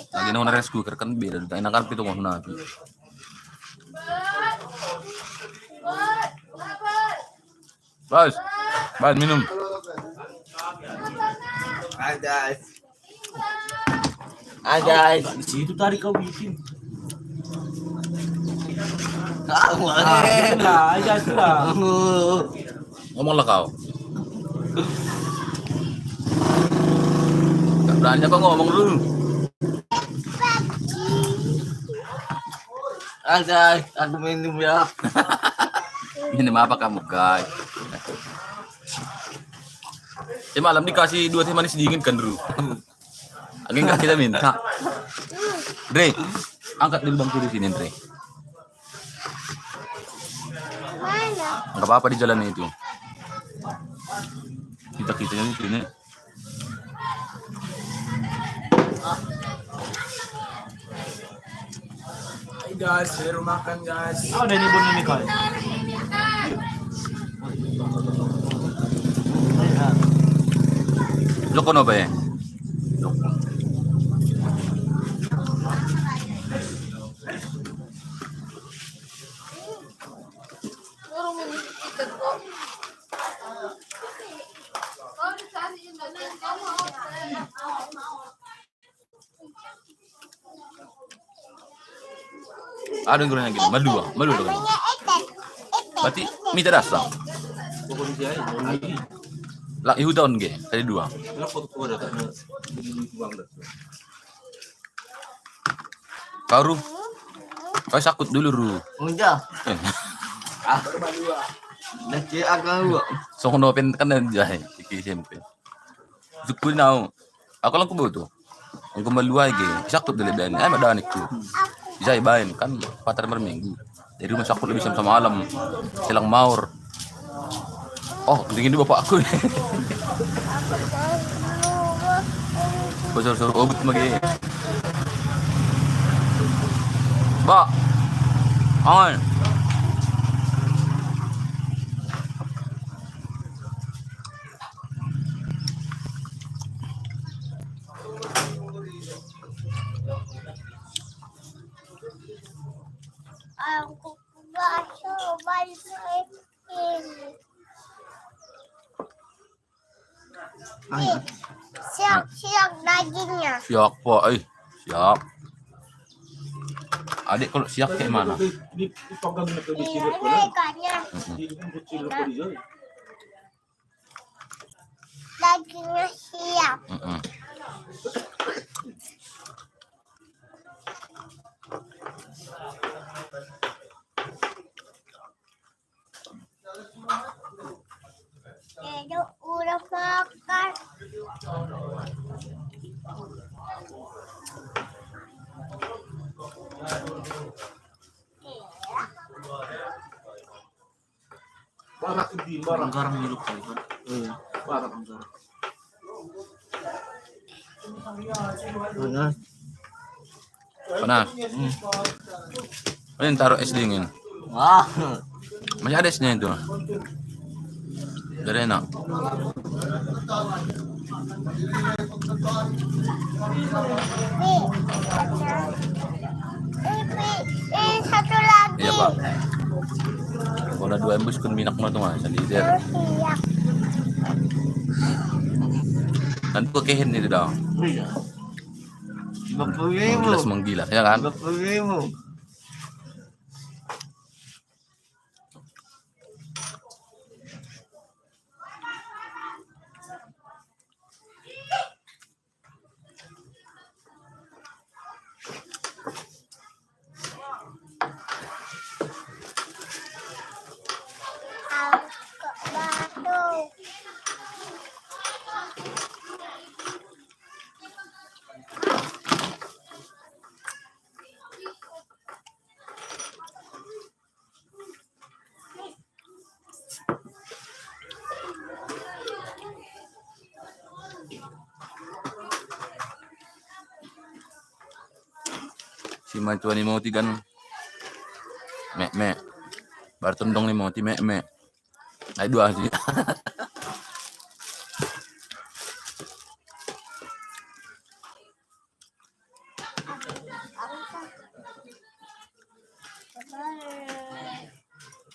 Lagi nang rice cooker kan beda, enakan pitu mau nabi. Bas, bas minum. Hai, guys. Hai, guys. Di situ tadi kau bikin. Tahu. Ah, eh. Itulah, aja sudah. Ngomonglah kau. Tak berani apa ngomong dulu. Ada, ada minum ya. Minum apa kamu, guys? Semalam dikasih dua teh manis dingin kan, Dru? Angin nggak kita minta. Dre, angkat dulu bangku di sini, Dre. Mana? Nggak apa-apa di jalan itu. Kita-kitanya di sini. Hai guys, baru makan guys. Oh, udah ini bunyi nih, Kak. Lo kono ba ya? Ada yang kurang lagi. Malu ah, malu dengan. Berarti minta dasar. Lah, ihu tahun ge, tadi dua. Kau, Ru. Kau sakut dulu, Ru. Udah. Eh. Ah. Nanti akan gua. Song no pen kan dan jahit. Iki S M P. Sukul nau. Aku lang kubo tu. Ang kumaluay ge. Sakut dali ben. Ay, madanik tu. Isai bain kan patar merminggu. Jadi rumah sakit lebih sama malam. Silang maur. Oh, dingin di bapak aku. Bosor-sor ogut magi. Ba. Angan. Ang kukuha sa bansa ini. Ay. Siap, siap dagingnya. Siap, Pak. Eh, siap. Adik kalau siap kayak mana? Iya, ini ikannya. Mm-mm. Enak. Dagingnya siap. Mm-mm. Edo udah makan. Barak hindi, barak. Ang garang nilok ko, iba. Eh, barak ang garang. Ano? Panas. Hmm. Ano yung taro es dingin? Ah. Masih ada esnya itu. Dari enak. Nih. Eh, eh, satu lagi. Iya, Pak. Kalau dua embus kun minak mo to nga, sa leader. Iya. Nanti ko kehen nito daw. Iya. Manggilas, manggilas, ya kan? Problema. Si mantua ni Moti kan mek mek. Bartendong ni Moti mek mek. Ay, dua sih.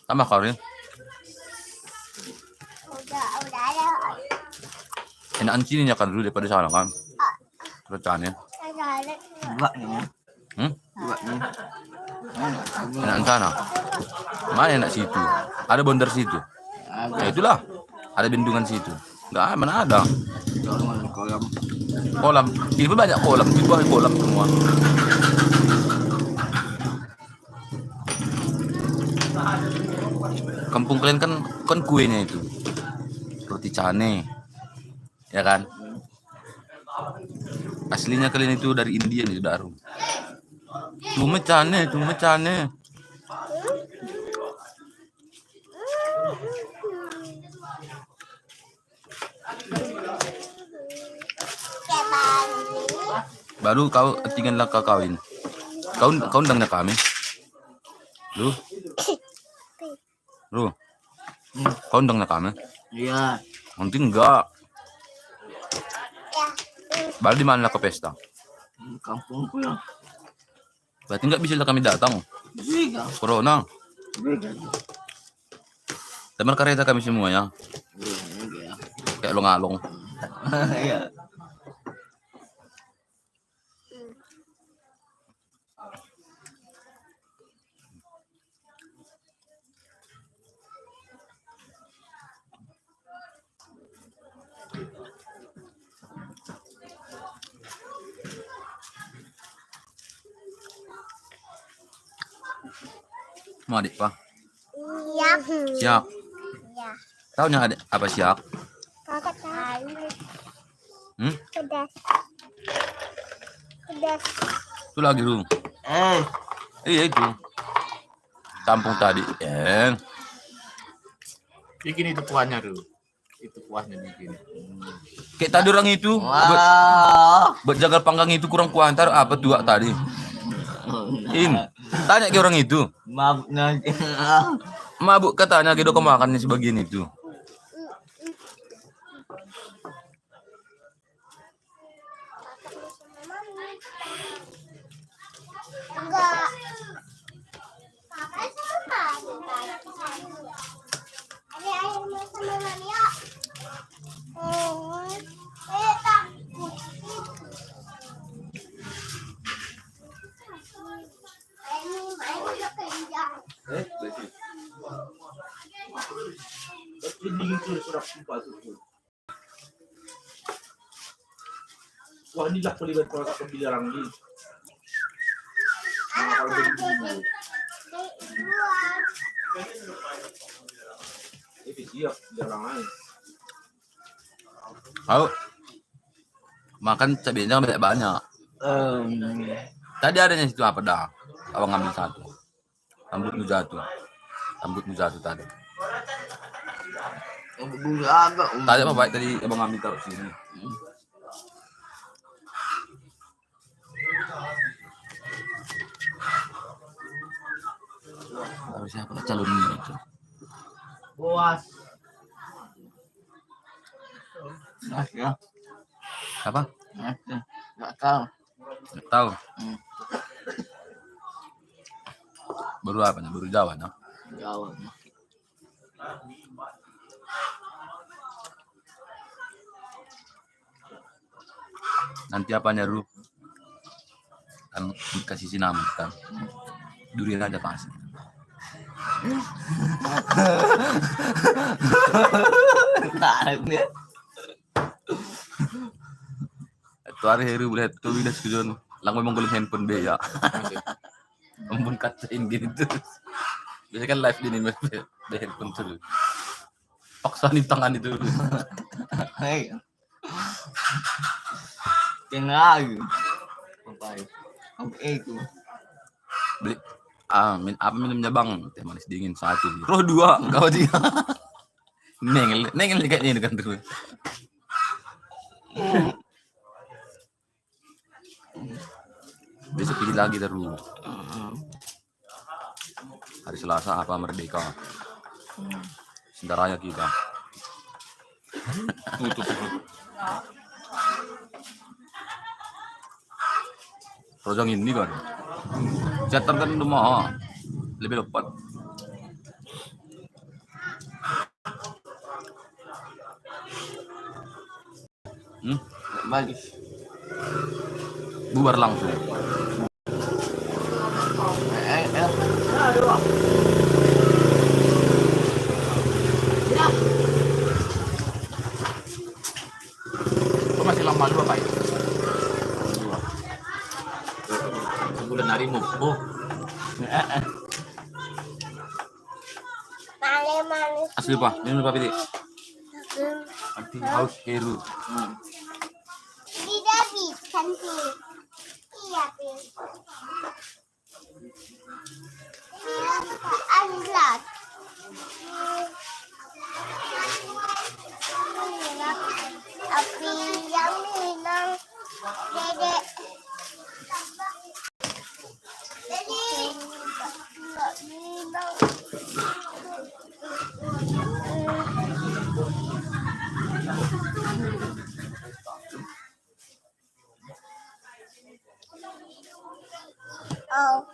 Tama ka rin? Inaan sini niya kan dulu daripada sana kan? Kerjanya. Dua niya. Hmm? Dua niya. Inaan sana. Mana enak situ? Ada bondar situ. Ya itulah. Ada bendungan situ. Enggak, mana ada? Kolam, kolam. Kolam. Ini pun banyak kolam. Di bawah kolam semua. Kampung kalian kan kan kuenya itu. Roti cane. Ya kan? Aslinya kalian itu dari India nih, Daru. Cuma cane, cuma cane. Baru kau tinggal lah kau kawin. Kau kau undangnya kami. Lu. Lu. Kau undangnya kami. Iya. Nanti enggak. Baru di mana ke pesta? Kampungku ya. Berarti enggak bisa lah kami datang. Bisa. Corona. Bisa. Teman kereta kami semua ya. Iya, iya. Kayak longalong. Iya. Mau adik pak? Iya. Siap. Iya. Tahu yang ada apa siap? Kakak tahu. Hmm? Pedas. Pedas. Itu lagi Ru. Eh, Iya itu. Kampung tadi. Eh. Bikin itu kuahnya dulu. Itu kuahnya bikin. Kayak tadi orang itu. Buat, wah. buat jagal panggang itu kurang kuantar apa tuak tadi? In. Tanya ke orang itu. Maaf nanti. Mabuk katanya gitu kemakan nih sebagian itu. Enggak. Papa sama Mami. Ada air mau sama Mami yuk. Eh, eh, takut. Ini main udah kencang. Eh, Besi. Ini dingin tuh sudah sumpah tuh. Wah, inilah kalibat kalau tak bilang ni. Nah, kalau begini. Ini siap, jarang aja. Tahu? Makan cabenya banyak-banyak. Em, Tadi adanya situ apa dah? Abang ngambil satu. Rambutmu jatuh. Rambutmu jatuh tadi. Dulu apa? Tadi apa baik tadi abang ambil taruh sini. Harusnya apa calon ini itu? Puas. Mas ya. Apa? Mas ya. Nggak tahu. Nggak tahu. Hmm. Baru apa nih? Baru Jawa nih. Jawa. Nanti apanya Ru? Kan dikasih sinamon kan. Durian aja pasti. Nah, ini. Itu hari hari boleh tuh udah setuju. Lang memang golem handphone be ya. Ampun kacain gini terus. Biasanya kan live di nih be handphone terus. Paksa nih tangan itu. Hei. Kenal. Apa itu? Oke itu. Beli ah min, apa minumnya bang? Teh manis dingin satu. Roh dua, kau dia. Nengel, nengel kayaknya ini kan tuh. Besok pilih lagi terus. Hari Selasa apa merdeka? Sentaranya kita. Tutup. Rojang ini kan. Cetar kan udah mau. Lebih lepat. Hmm? Bagus. Bubar langsung. Eh, eh. Asli, Pak. Minum, Pak Piti. Nanti haus heru. Tidak bisa, sih. Iya, Pin. Ini apa? Anjlat. Tapi yang minang Dedek. Dedek. Nggak minang. Oh.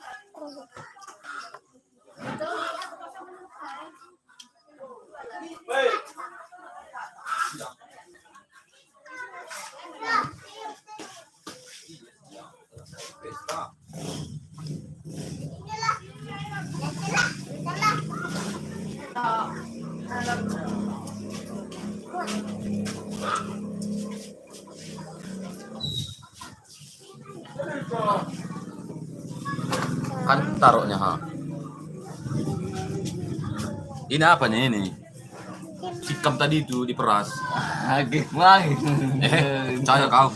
Kan taruhnya, ha. Ini apa nih ini? Sikam tadi itu diperas. Oke, wah. Eh, percaya kau.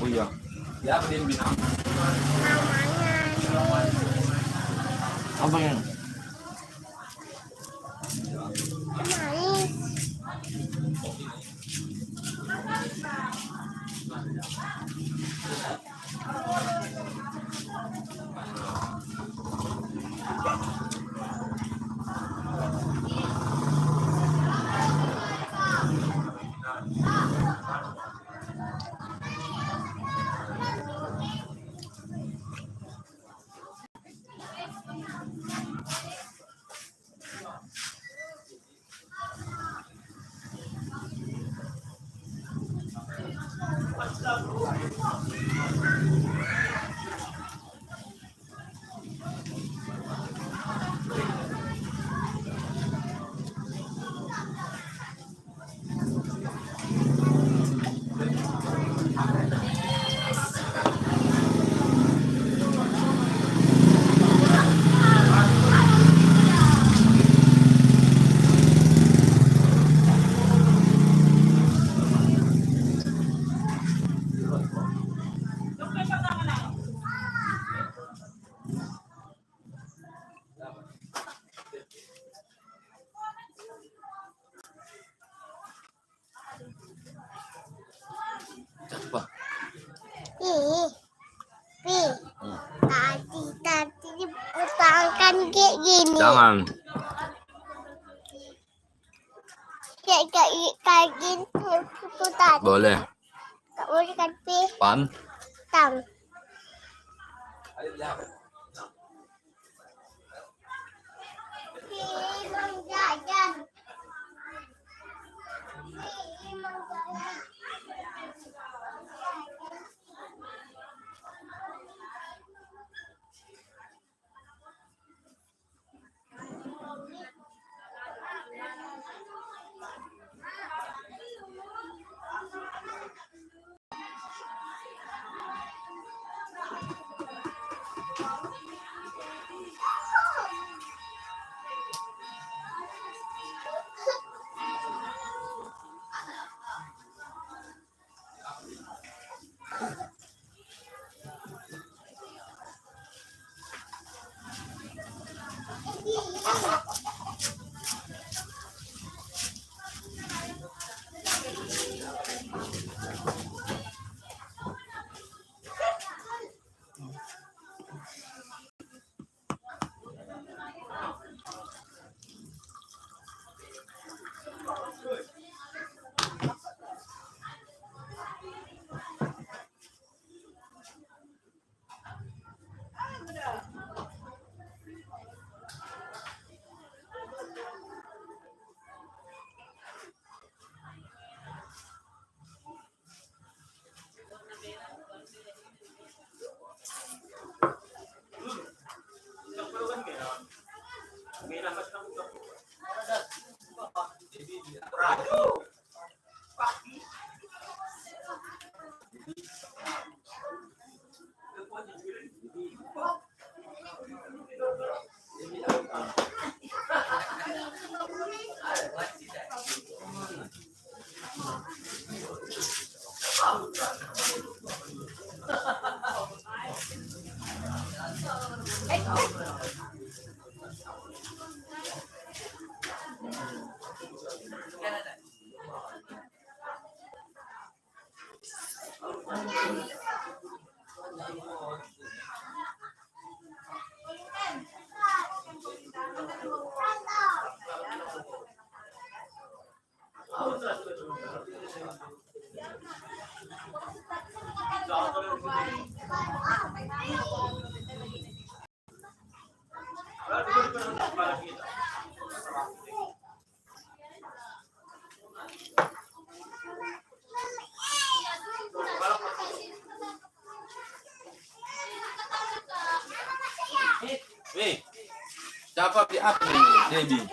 Oh iya. Ya, apa dia bilang? Apa ya? Siapa? Ih, Pi. Hmm. Tadi, tadi diputangkan kayak gini. Jangan. Kayak, kayak, kayak gini, itu tadi. Boleh. Nggak boleh kan, Pi? Pan? Tang. Nih, siapa di atas nih, Debbie?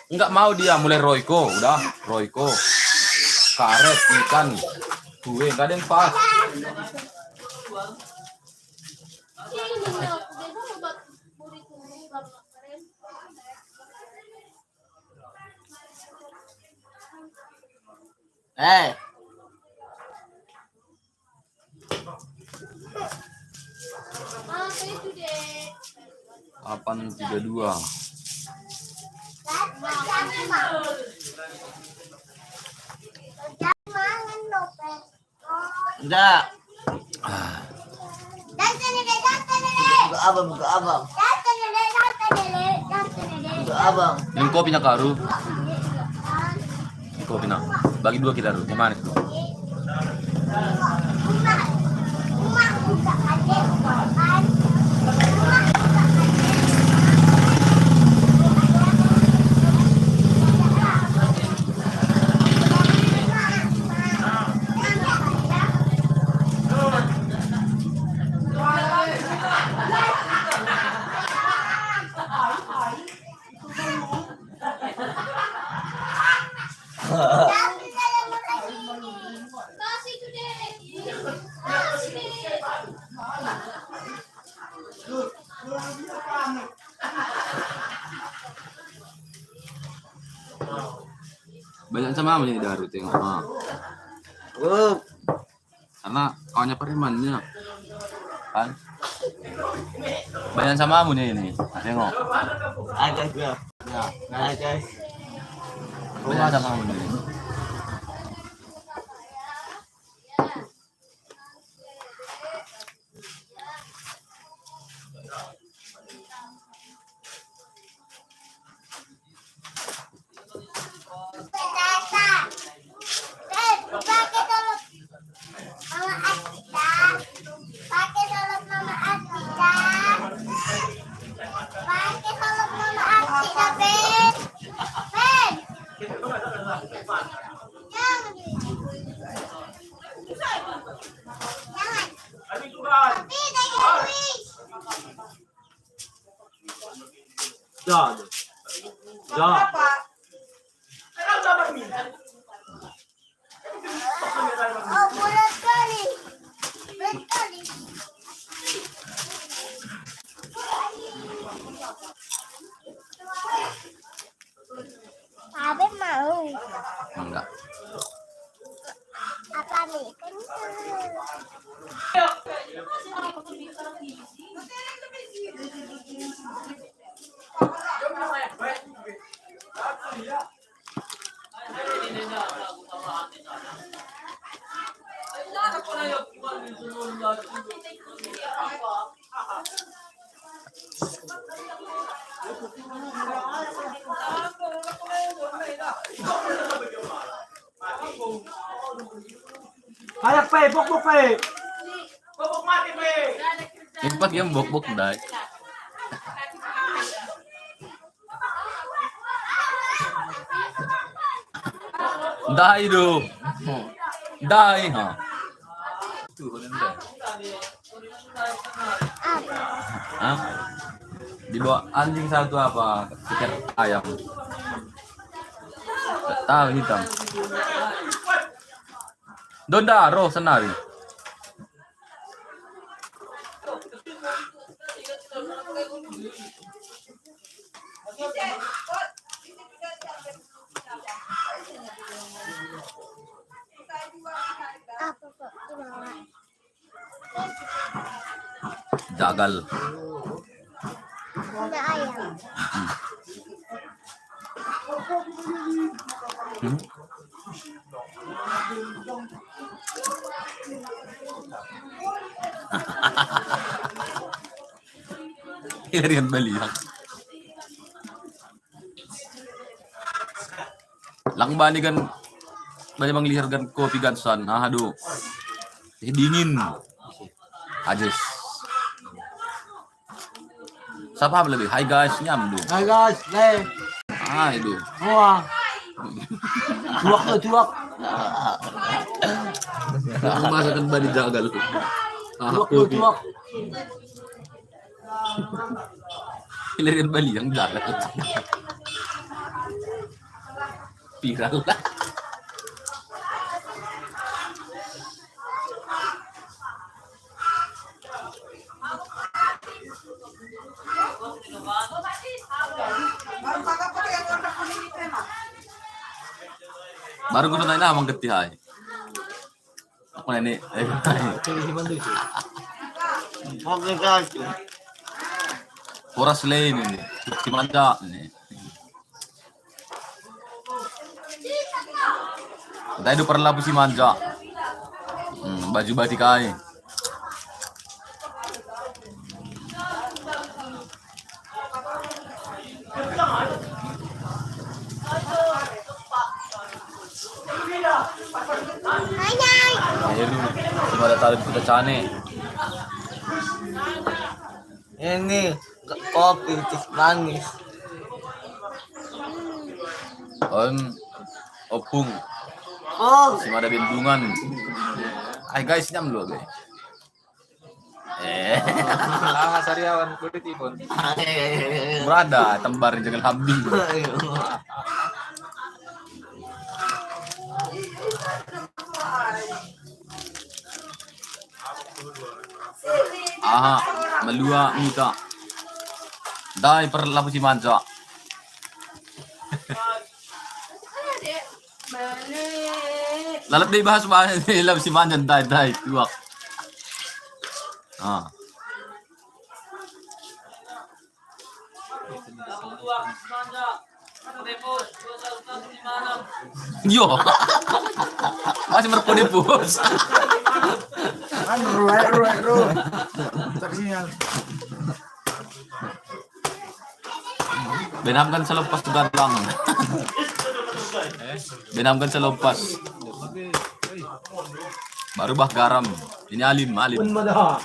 Nggak mau dia, mulai Royco, udah Royco. Karet, ikan, kue, nggak ada yang pas. Eh, delapan tiga dua. Enggak. Buka abang, buka abang. Buka abang. Yang kopinya karu. Yang kopinya. Bagi dua kita dulu. Yang mana itu? Banyak sama ini Daru, tengok. Ah. Oh. Karena kawannya premannya. Kan? Banyak sama punya ini. Nah, tengok. Ada gua. Ya, ada. Banyak sama punya ini. Jangan. Jangan. Oh, berat kali. Berat kali. Abe mau. Enggak. Apa nih? Kenceng. Ayak pe, bok-bok pe. Empat game bok-bok, dai. Dai do. Dai, ha. Tuh, bener. Hah? Dibawa anjing satu apa? Tiket ayam. Tahu hitam. Donda, roh senari. Apa, Pak? Gimana? Jagal. Ada ayam. Hmm? Ilarian baliang. Lang bani kan, bani manglihir kan kopi gansan. Ah, aduh. Eh, dingin. Ajis. Siapa lebih? Hai guys, nyamdu. Hai guys, le. Ah, itu. Wah. Tuak tuh tuak. Aku masakan bani jagal. Ah, Tuak tuh kopi. Tuak. Ilarian baliang jagal. Viral lah. Baru ku tanya mang getih ai. Aku nani. Pilih mana sih? Oke guys. Horas lain ini. Si manja ini. Tadi udah pernah si manja. Hmm, baju batik ai. Ayo, cuma ada taruh kita cane. Ini kopi teh manis. Om opung. Oh, Cuma ada bendungan. Ay guys, nyam dulu be. Eh, Ah, sariawan kulit ibon. Berada tembar jangan hambing. Aha, melua mita. Dai per lapu si manca. Lalap dai bahas bahas lapu si manca dai dai tuak. Ah. Yo. Masih merkode bos. Kan ruai ruai ruai. Saksinya. Benam kan selepas tu gandang. Benam kan selepas. Baru bah garam. Ini alim, alim. Pun mada.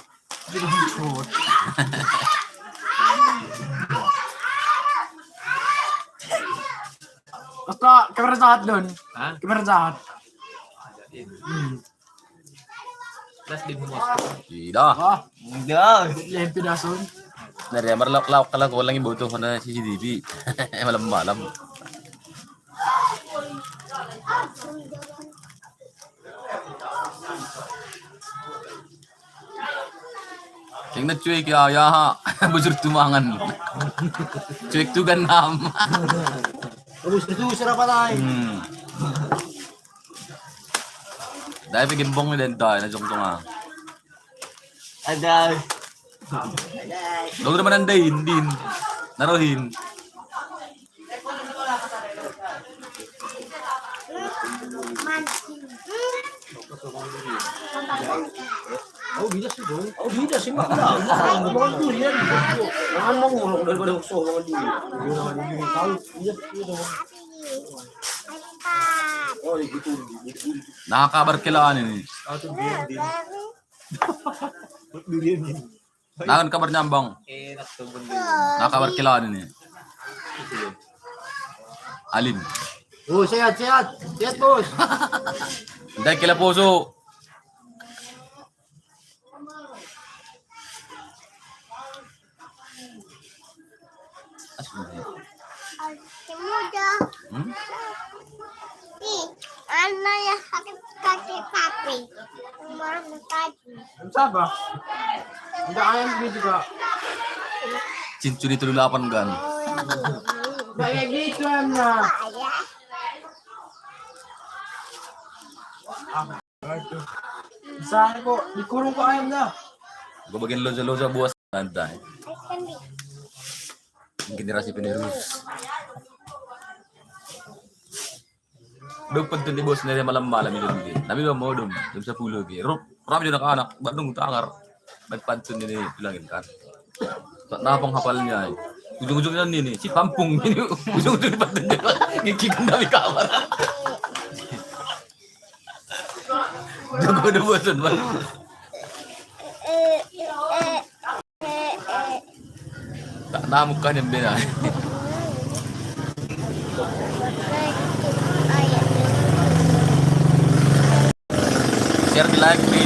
Kaka kamera jahat don. Hah? Kamera jahat. Das di bungkus. Tidak. Wah, Tidak. Yang pidasun. Dari yang berlak-lak kalau kau lagi butuh mana C C T V. Malam-malam. Yang na cuek ya, ya ha. Bujur tumangan. Cuek tu ganam. Terus itu serapan lain. Hmm. Dai pergi bong ni dentai na jong jong ah. Ada. Dong naman ang dain din. Narohin. Oh, bida sih dong. Oh, bida sih mah. Makan durian. Jangan mau ngurung daripada soal durian. Tahu? Iya, iya dong. Oh, gitu. Nakakabar kailangan ini. Satu durian din. Durian din. Nakan kabar nyambang. Enak tuh bun. Nakakabar kailangan ini. Alim. Oh, sehat, sehat. Sehat, bos. Dai kila puso. Muda. Hmm? Ih, mana ya, habis kaki papi? Mana tadi? Siapa? Enggak ayam gitu juga. Cincuri tulu lapan kan. Kayak gitu emang. Ayah. Bisa kok dikurung kok ayamnya. Gue bagian loja-loja buas. Santai. Generasi penerus. Dong penting di bos dari malam-malam itu. Tapi bang mau dong, jam sepuluh lagi. Rup, rap anak-anak, Bandung tangar. Main pantun ini bilangin kan. Tak napang hafalnya. Ujung-ujungnya ini nih, si Pampung ini ujung-ujungnya pantun juga. Ngikik dari kamar. Jago udah bosan, Bang. Tak tahu muka yang beda. Share, di like, di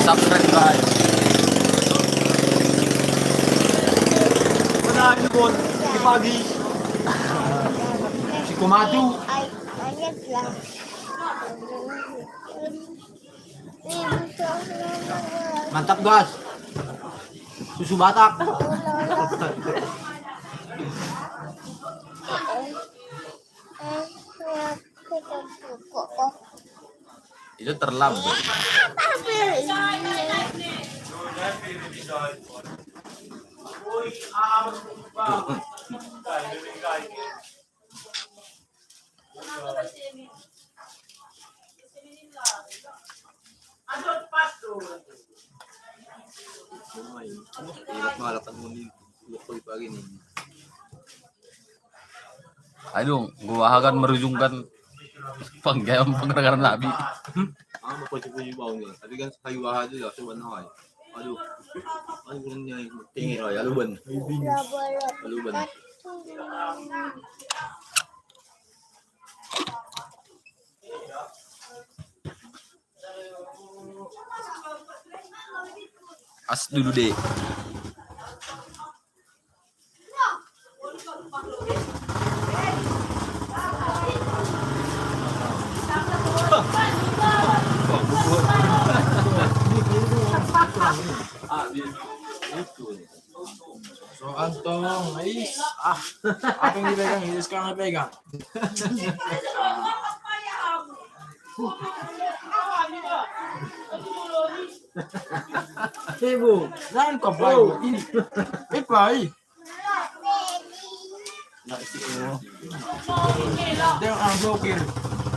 subscribe, guys. Mana ini, Bon? Di pagi. Si Komatu. Mantap, gas. Susu Batak. Itu terlambat. Aduh, gua akan merujungkan panggayan panggaran Nabi. Ah, mau puji-puji bau nih. Tapi kan sekali wah aja ya, coba nawai. Aduh. Aduh, kurangnya yang tinggi, oh, ya, lu ben. Lu ben. As dulu deh. So, Antong, ais. Ah, apa yang dipegang? Ini sekarang dipegang. Ibu, jangan kau bawa ini. Eh, pai. Nggak sih, oh. Dia orang blokir.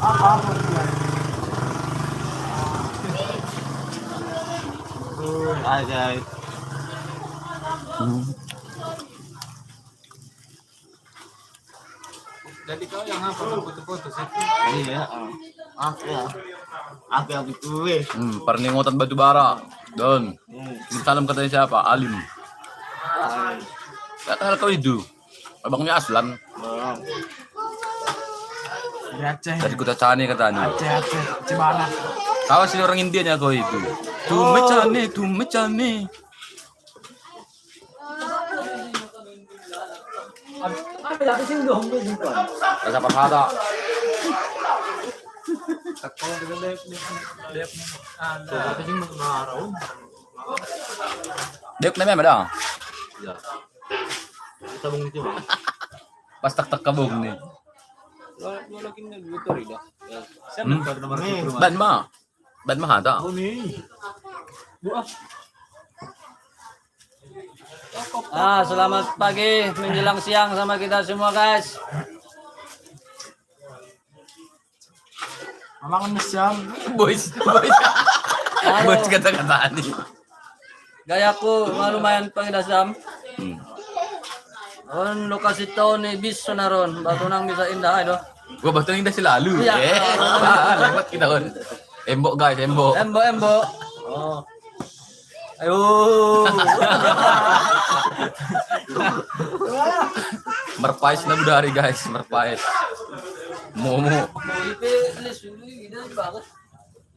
Apa, apa, dia? Hai, guys. Hmm. Jadi kau yang apa, foto-foto sih? Iya, ah. Ah, ya. Apa yang gue? Hmm, perningotan batu bara. Don. Hmm. Salam katanya siapa? Alim. Ah. Kata hal kau itu. Abangnya Aslan. Oh. Dari Aceh. Dari Kuta Cane katanya. Aceh, Aceh, Aceh Barat. Tahu sih orang Indianya kau itu. Tume cane, tume cane. Rasa pasada. Dek neme ada. Iya. Kita bung itu, Bang. Pas tak tak kabung nih. Lo, lo lagi nggak dulu tuh, Rida. Ya, siapa Hmm. Nomor satu, Bang? Ban ma. Ban ma ada. Oh, nih. Bu, ah. Ah, selamat pagi menjelang siang sama kita semua, guys. Amangan na siyam. Boys, boys. Halo. Boys kata-kata ni. Gayaku, lumayan pangidasam. Hmm. On lokasi to ni bis sonaron. Batunang bisa indah, ay, do. Gua batunang indah selalu. Iya. Eh. Lewat kita, on. Embok, guys, embok. Embok, embok. Oh. Ayo. Merpais na budari, guys, merpais. Momo.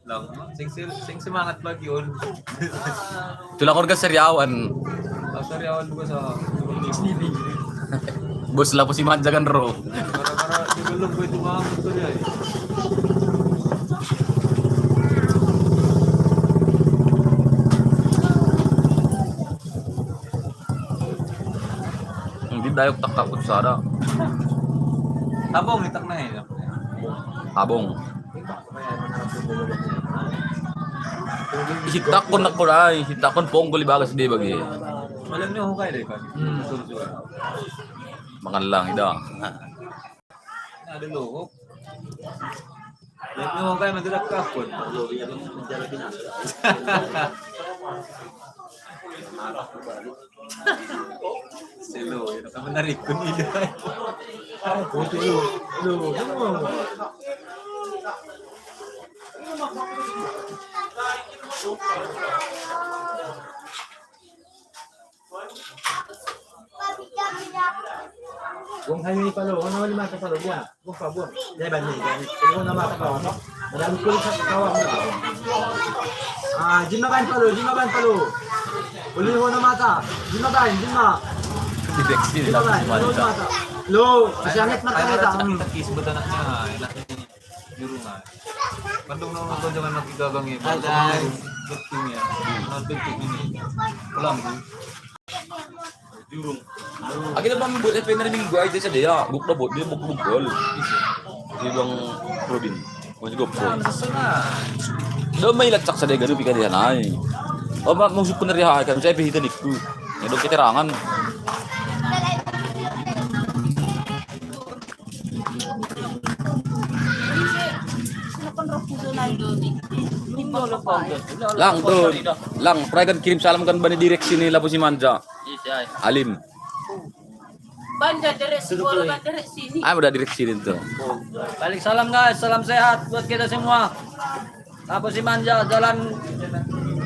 Lang, sing, sing, sing semangat lagi, on. Tulang orga Seriawan. Oh, Seriawan bukan sa Bos lapo si manjagan ro. Para-para di belum gue itu, Bang. Itu dia. Hindi dayok tak takot sada. Tabong, itak na, eh. Tabong. Sitakon na ko, ay. Sitakon ponggol ibagas di bagi. Alam niyo, hukay deh kan. Hmm. Betul juga. Mangan lang ida. Ada lohok. Alam niyo, hukay, madalag kapon. Silo, yun ang narikon nila. Puto, lo, lo, lo. Buang kayo ni Palo. Ano naman yung mata Palo? Buang. Buang pa, buang. Dahil ba niya? Ano na mata Palo? Madami ko sa kawa mo. Ah, Jima ban Palo, Jima ban Palo. Uli ho na mata. Jima ban, Jima. Di Dexy Jima nila ban, si Uli ho na Manta. Mata. Lo, kasi angit na kaya ta. Ang takis ba tanak niya? Enak ni Jurungan. Kandung na mga jangan nakigagang eh. Aday. Betul niya. Ano, betul niya. Kulang. Jurung. Aki na bang buat F N R minggu aja sa dia. Buk na buk, dia buk bukol. Di bang Robin. Mas gopol. Do may lacak sa dia, garu pika dia nai. O, ma, maksud ko na riha kan, saya pihita niku. Nga do keterangan. Lang, bro. Lang, pray kan kirim salam kan bani direksi ni Labu si Manja. Alim. Banda direksi, bola banda direksi ni. Ay, udah direksi itu. Balik salam, guys, salam sehat buat kita semua. Tapos si Manja, Jalan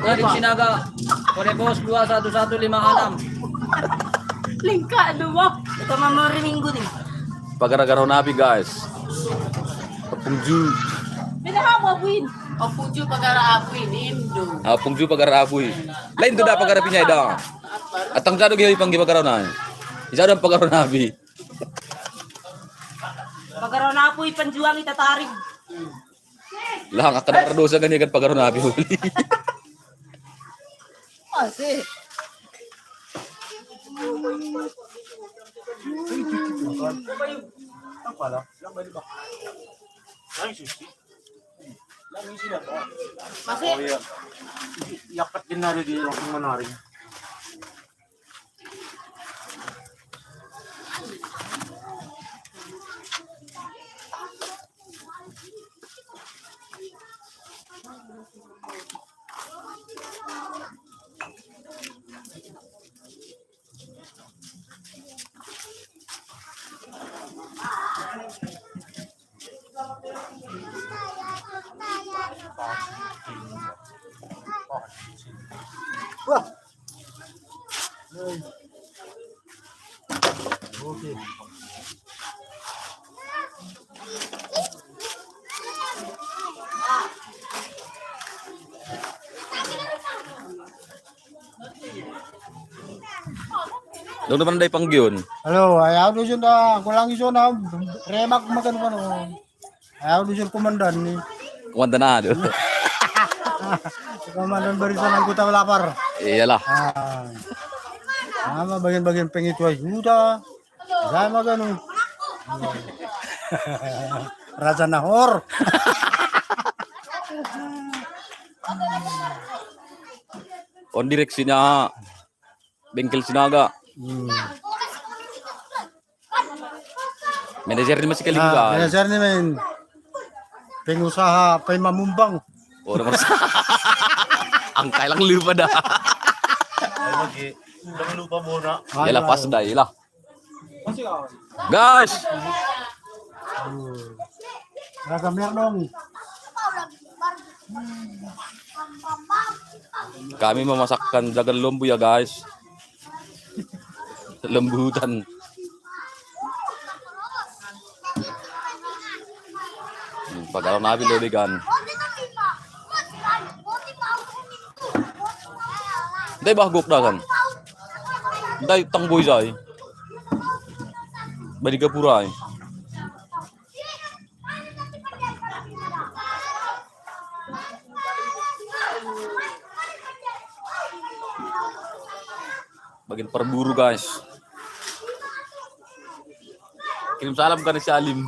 Gading Sinaga, kode pos dua satu satu lima enam. Lingka, ano mo? Ito, mamari minggu din. Pagara-gara nabi, guys. Pungju. Pinahawa, Win. O, Pungju, pagara apoy, Nindo. Ah, Pungju, pagara apoy. Lain to da, pagara pinyay da. Atang jado gaya panggi pagara na. Isa dan pagara nabi. Pagara nabi, panjuang itatarig. Lang, akadang dosa gani kan pagaro na abi uli. Masih. Masih. Yakat din na rin di langsung manaring. Wah. Okay. Dong naman day panggion. Halo, ayaw do siya na, kulang iso na, remak magano-ano. Ayaw do siya komandan ni. Komandan na do. Komandan Barisan Anggota Lapar. Iyalah. Ah. Sama bagian-bagian pengituan sudah. Sama magano. Raja Nahor. On direksinya. Bengkel Sinaga. Hmm. Manager ni masih kalimba. Ah, manager ni, men. Pengusaha, pay mamumbang. Oh, nomor sa-, angkay lang lupa da. Ay, lagi. Lang lupa muna. Ay, yala, ay. Pas da, yala. Guys! Hmm. Raga Mernong. Kami memasakkan jagan lembu ya, guys. Lembutan. Hmm, pagkaraw na abi lobigan. Dai bahgok da kan. Dai tangboy jai. Bani gapura ai. Bagian perburu, guys. Kirim salam kan si Alim.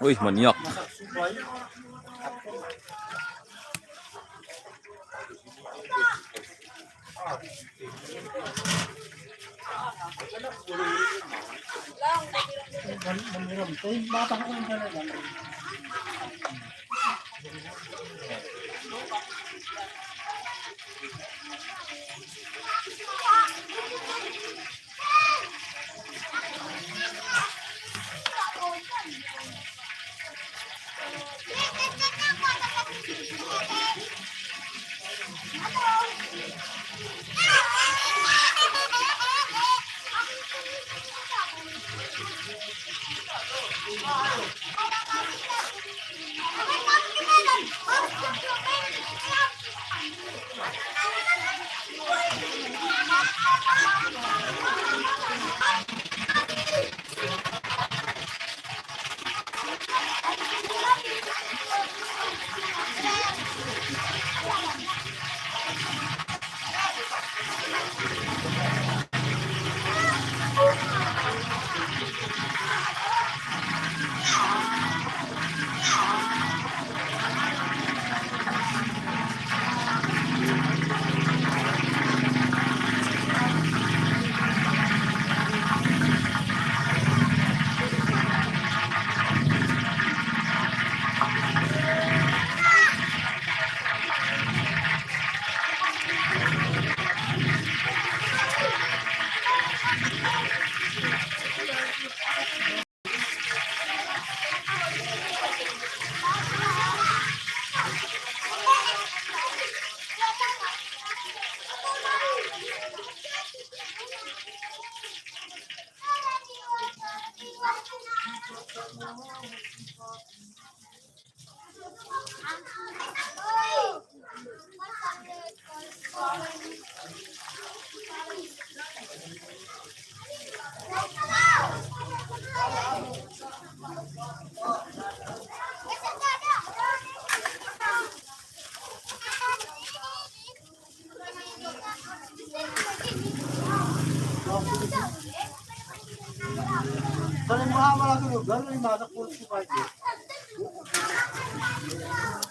Uy, manyak.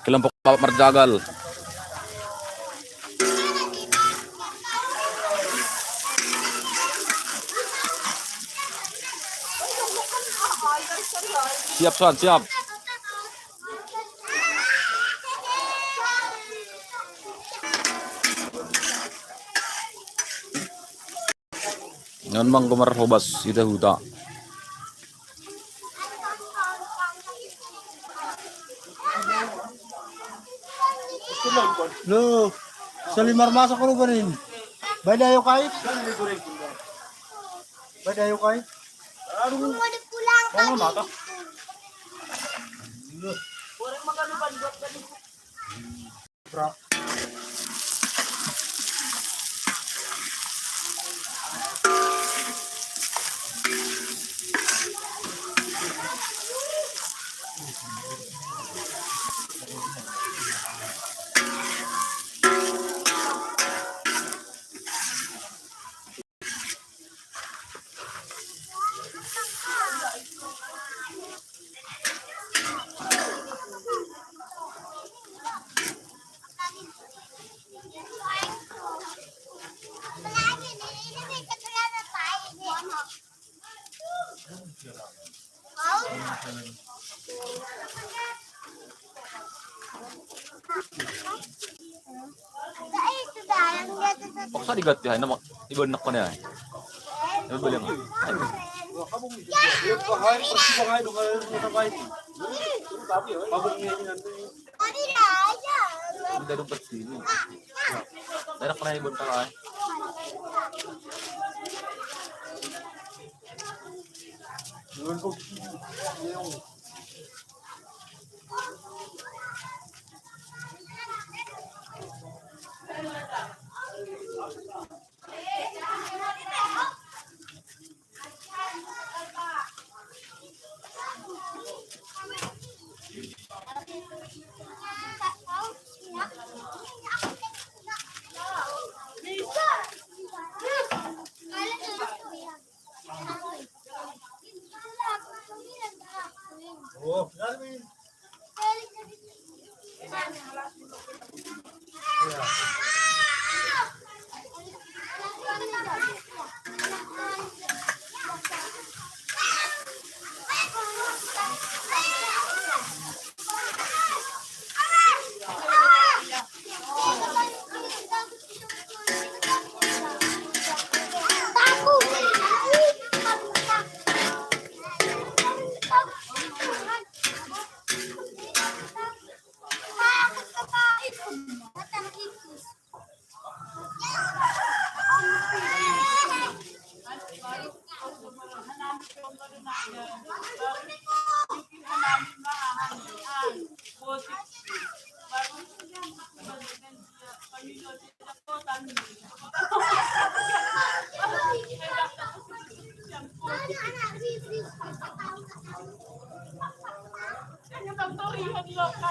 Kelompok Bapak Marjagal. Siap, San, siap. Ngan mang gumar hobas ida huta. Lo, salimar masak ko banin. Bay dayo kay. Bay dayo kay. Aduh. Bang mata. Paksa diganti, ay, nama, iba nak pa niya, ay. Iba balik. Ay. Ang dadong pa sini. Meron pa na ibon pa, ay.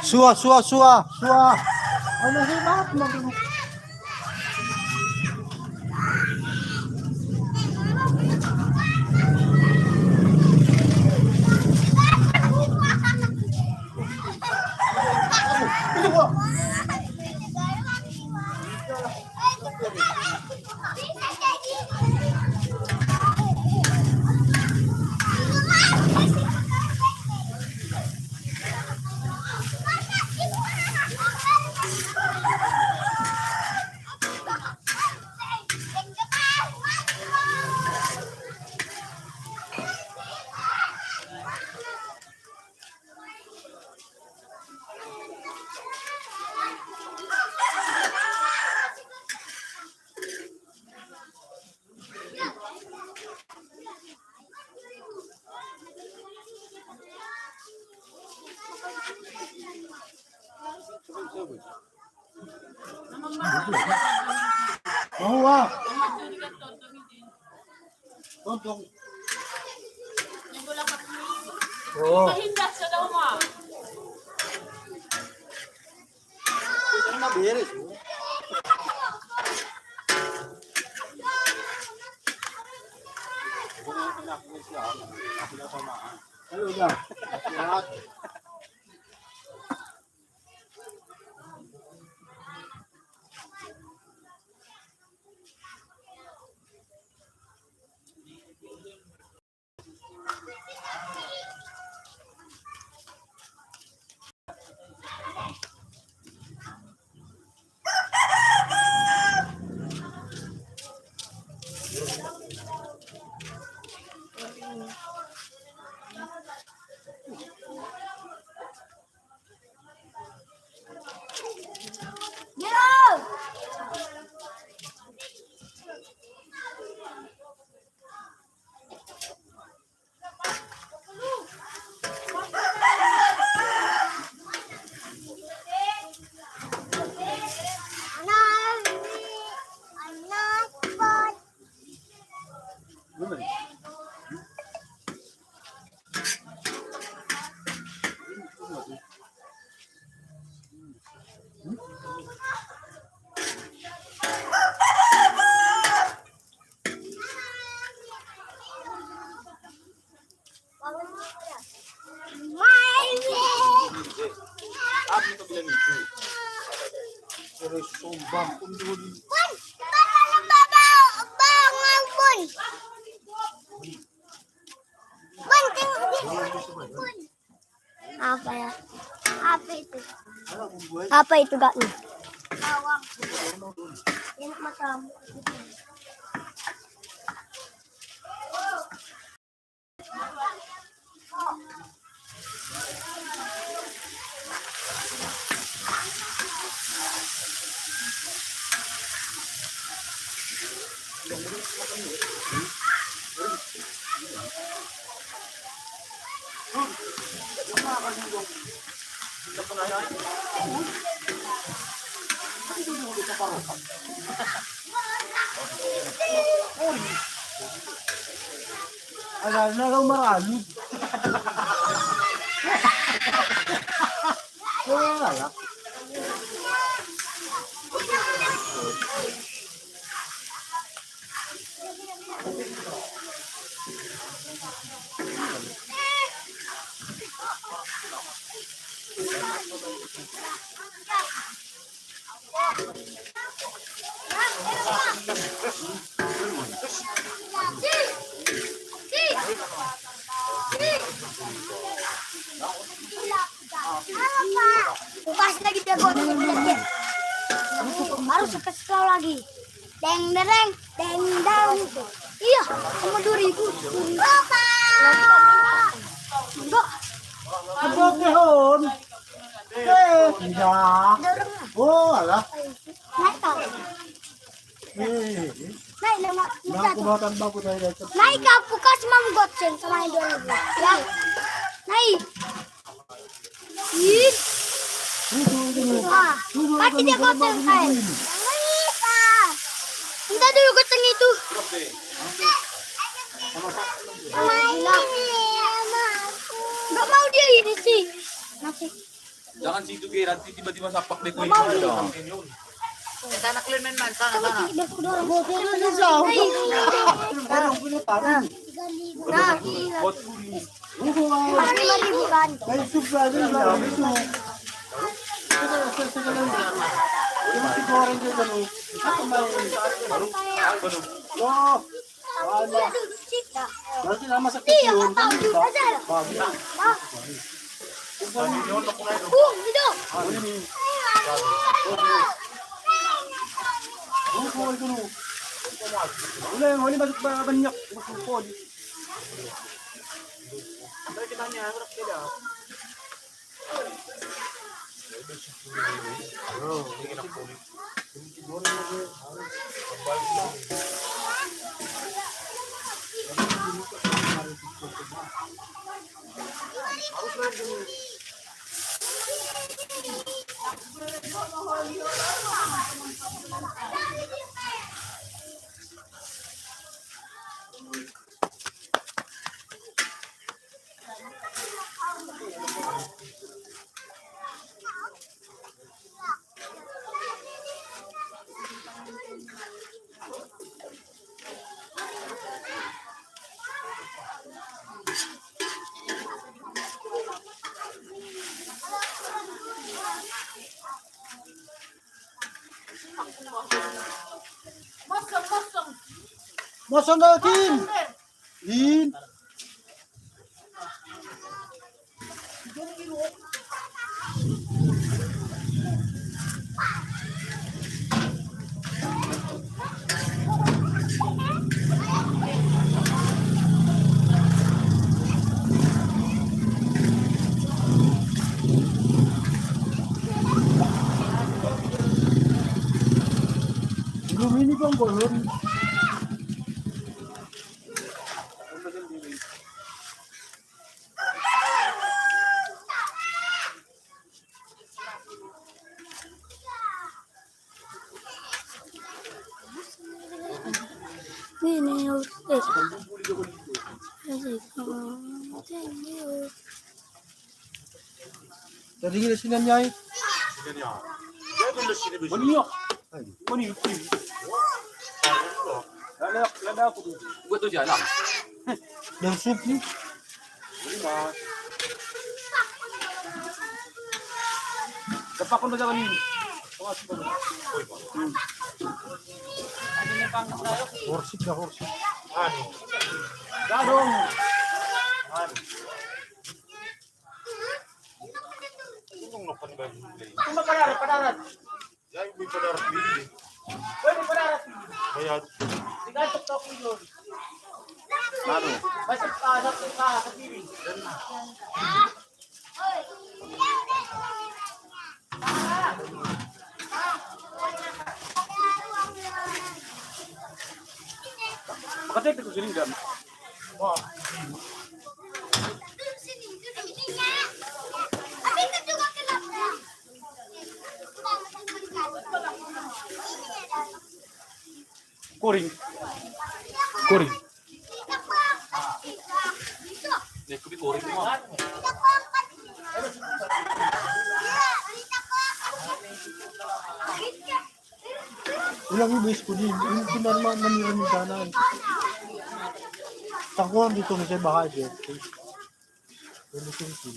Sua, sua, sua, sua. Ano, hibat mo. Mahuwa. Tontong. Oo. Ano na, biris, oh. Ano na? Terus sombong pun dulu. Apa ya? Apa itu? Apa itu, Kak? Enak macam. Ala na raw marami. Wala. Bukas lagi dia gua. Baru sekeselau lagi. Deng dereng, deng dang. Iya, sama dua ribu. Enggak, Pak. Enggak. Enggak, Hon. Eh, enggak. Oh, alah. Naik, Pak. Eh. Naik, lemak. Nah, aku makan bagus saya. Naik, Kak, buka semua goceng sama yang dua ribu. Ya. Naik. Ih. Wah, pasti dia goceng, kayak. Minta dulu goceng itu. Main ini sama aku. Nggak mau dia ini sih. Masih. Kan si Tugiran, tiba-tiba sapak deh ko yung ano. Sana clean man man, sana, sana. Ano? Dati na masakit yun. Ano ba? Bago. Ano yun? Ano ba ito, no? Wala, wala ba, ba, banyak? Gusto ko. Ano kita niya? Harap sila. Mosong, mosong. Mosong daging. Din. Lumini pang balon. Tadi gila sini nyai. Mani yun? Ay. Mani yun? Lala, lala ako dun. Buat to siya lang. Daw soup ni. Kapakon na gawin yun. Horsip na horsip. Ano? Dadong! Ano? Itong napan ba yung play? Itong mapadarat, padarat. Yan, may padarat, bili. Pwede padarat. Bayad. Sige, tuktok ko yun. Ano? Basta pa, sa, sa, sa, sa, sa, Makatek ko sining dam. Kuring. Kuring. Hindi ko kuring mo. Ilang ibis ko din. Yung pinarma manira ni Dana. Takuan dito na siya baka dito. Twenty twenty.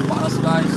Panas, guys.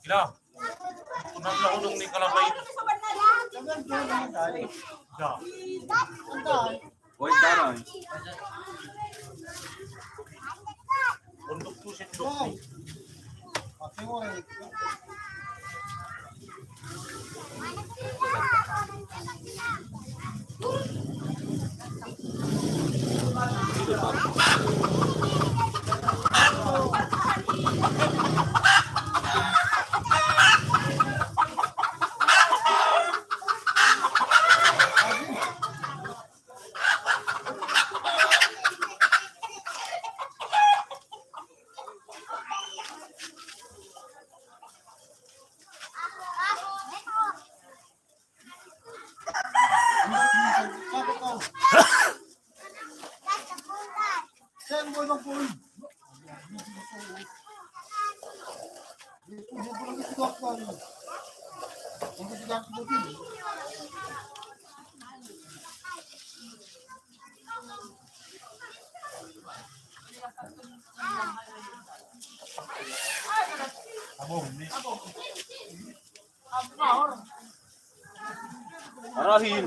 Gila. Unang na unong ni Kalabay. Ya. Hoy, Daroy. Bundok to, sindok to. Arahin.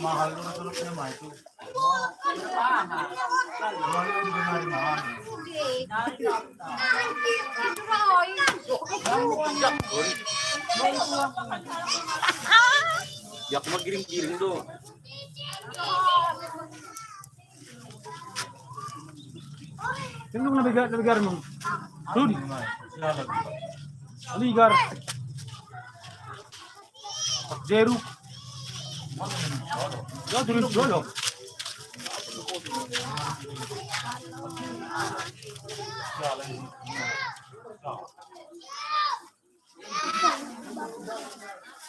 Mahal na, sarap naman ito. Mahal yung dinari mahal. Yak, magiring-giring do. Sino nabiga-, nabigar mo? Dun. Aligar. Zero. Ya, dun, dun.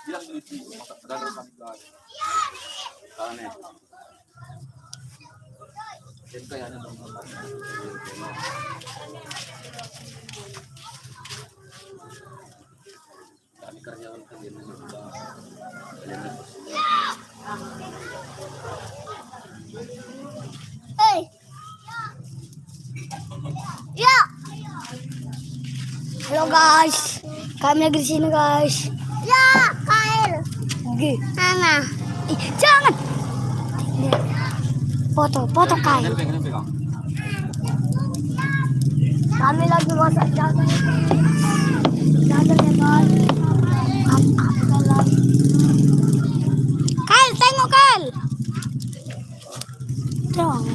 Bilang dito, matagal kami, guys. Sana eh. Yan kaya na lang. Kami karyawan kami na yung iba. Kaya na po sila. Hey. Ya. Halo guys. Kami lagi di sini guys. Ya, Kail. Oke. Mana? Ih, jangan. Foto, foto Kail. Kami lagi masak jagung. Jagung ya guys. Ap-, ap-, Kail, tengok Kail. Dong.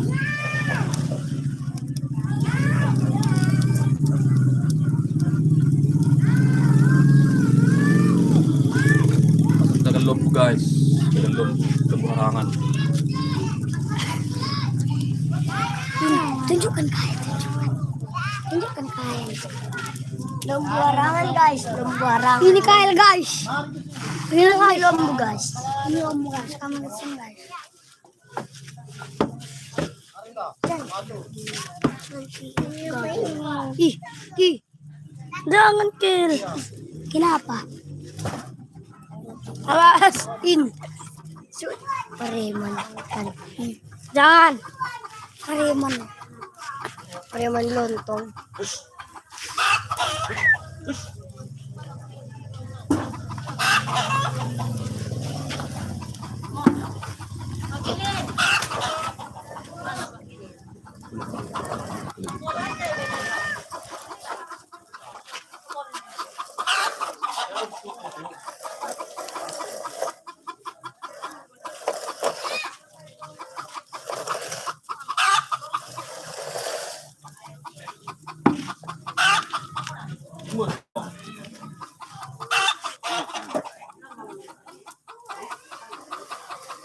Tagal loob po, guys. Tagal loob. Kabuhangan. Tunjukkan Kael, tunjukkan. Tunjukkan Kael. Lombu arangan, guys, lombu arangan. Ini Kael, guys. Ini, guys, lombu, guys. Ini lombu, guys. Kamu lihat sini, guys. Ih, ih. Jangan, Kel. Kenapa? Awas, in. Su-, preman. Jangan. Preman. Preman lontong.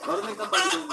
Baru minta bantu.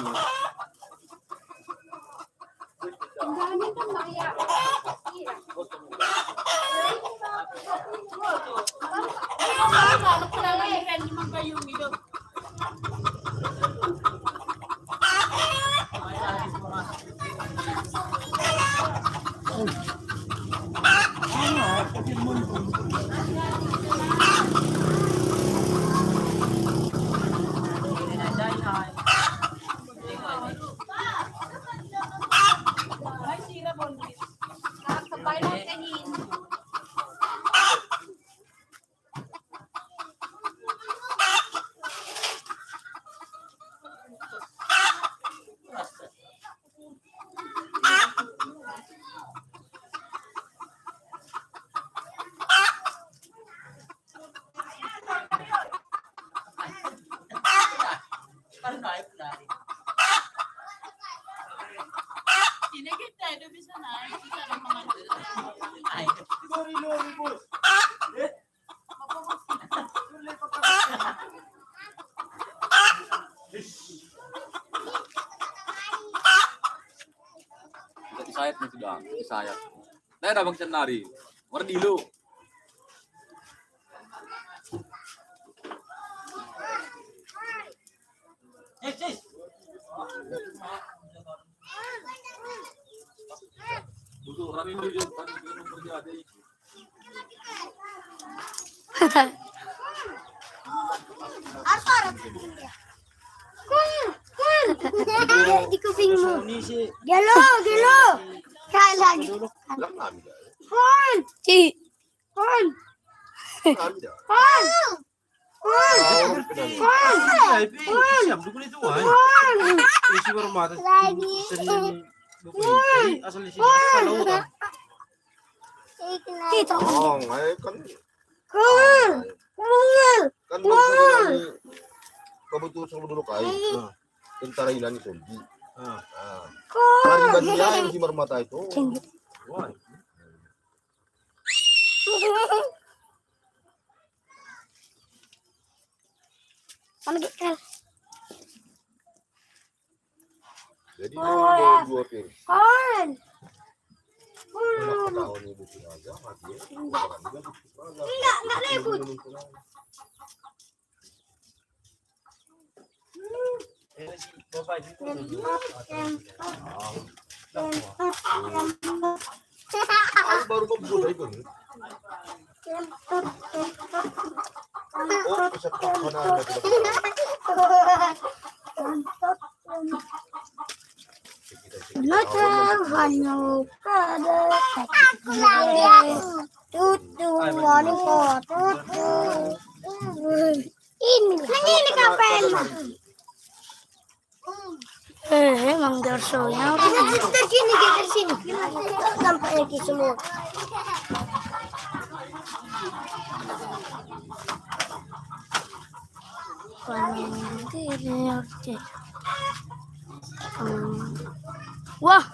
Ini kita itu bisa naik, kita ada mengambil. Lori-lori, bos. Isayat nih sudah, isayat. Nah, ada Bang Cenari. Merdi lu. Butuh orang yang kerja, ada. Di kupingmu. Gelo, gelo. Sekali lagi. Kon. Ci. Kon. Kon. Kon. Kon. Kon. Lagi. Asal di sini. Kalau orang. Kita. Oh, kan. Kul. Kul. Kan maksudnya ini kebetulan sama dulu kai. Nah. Tentara Ilani Soldi. Nah. Kul. Dari bagian si Marmata itu. Wah. Mana Kal? Jadi dia dua tim. Kon. Kenapa tahun ini Sinaga mati ya? Bukan juga di Sinaga. Enggak, enggak ribut. Aku baru kebun dari itu. Oh, peserta mana ada di belakang. Lucu, hanya kada. Aku lagi, aku. Tutu, anu kok, tutu. Ini, ini kapan? Eh, emang darsonya apa? Dari sini, dia dari sini. Sampai lagi semua. Wah.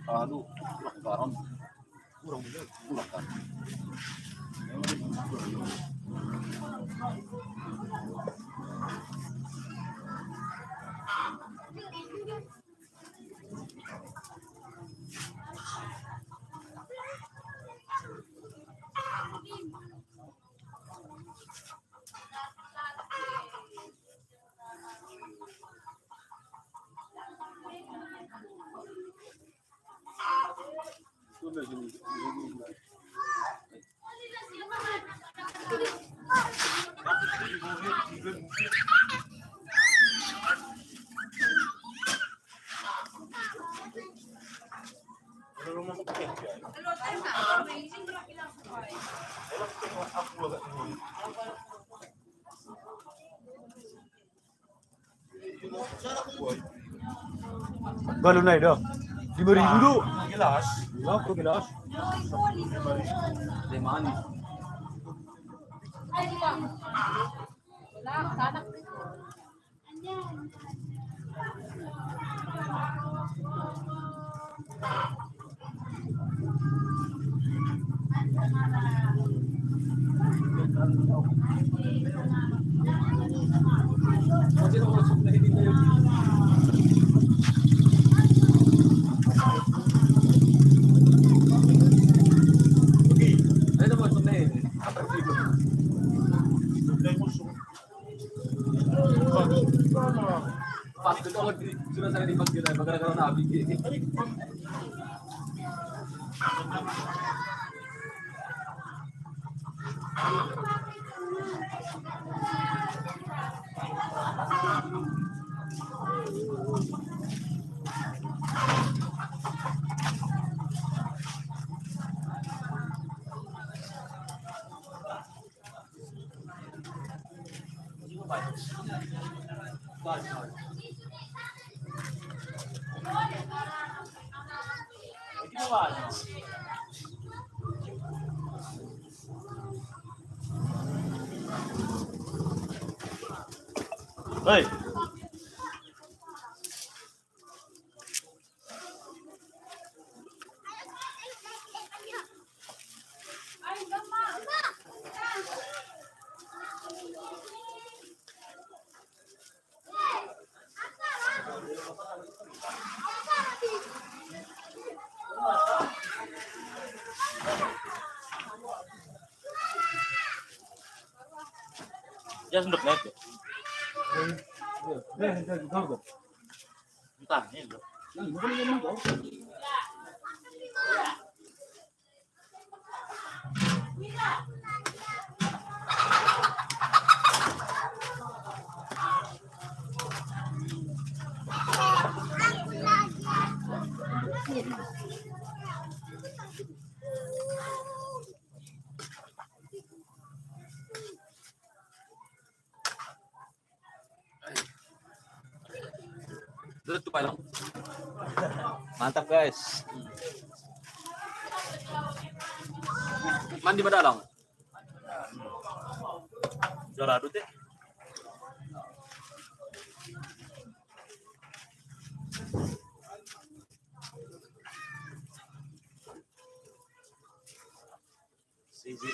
Anu, kurang garam. Kurang bener, kurang garam. Galo na ida. Lima ribu do. Gelas. Iya, aku gelas. Teh manis. Pasti ko di sila sa di pagkita, magkakaroon na abig. Hey. Ya, sendok naik ya. Entah, ini loh. Duduk tuh, Pak. Mantap, guys. Mandi pada lang. Juara dulu, teh. Siji.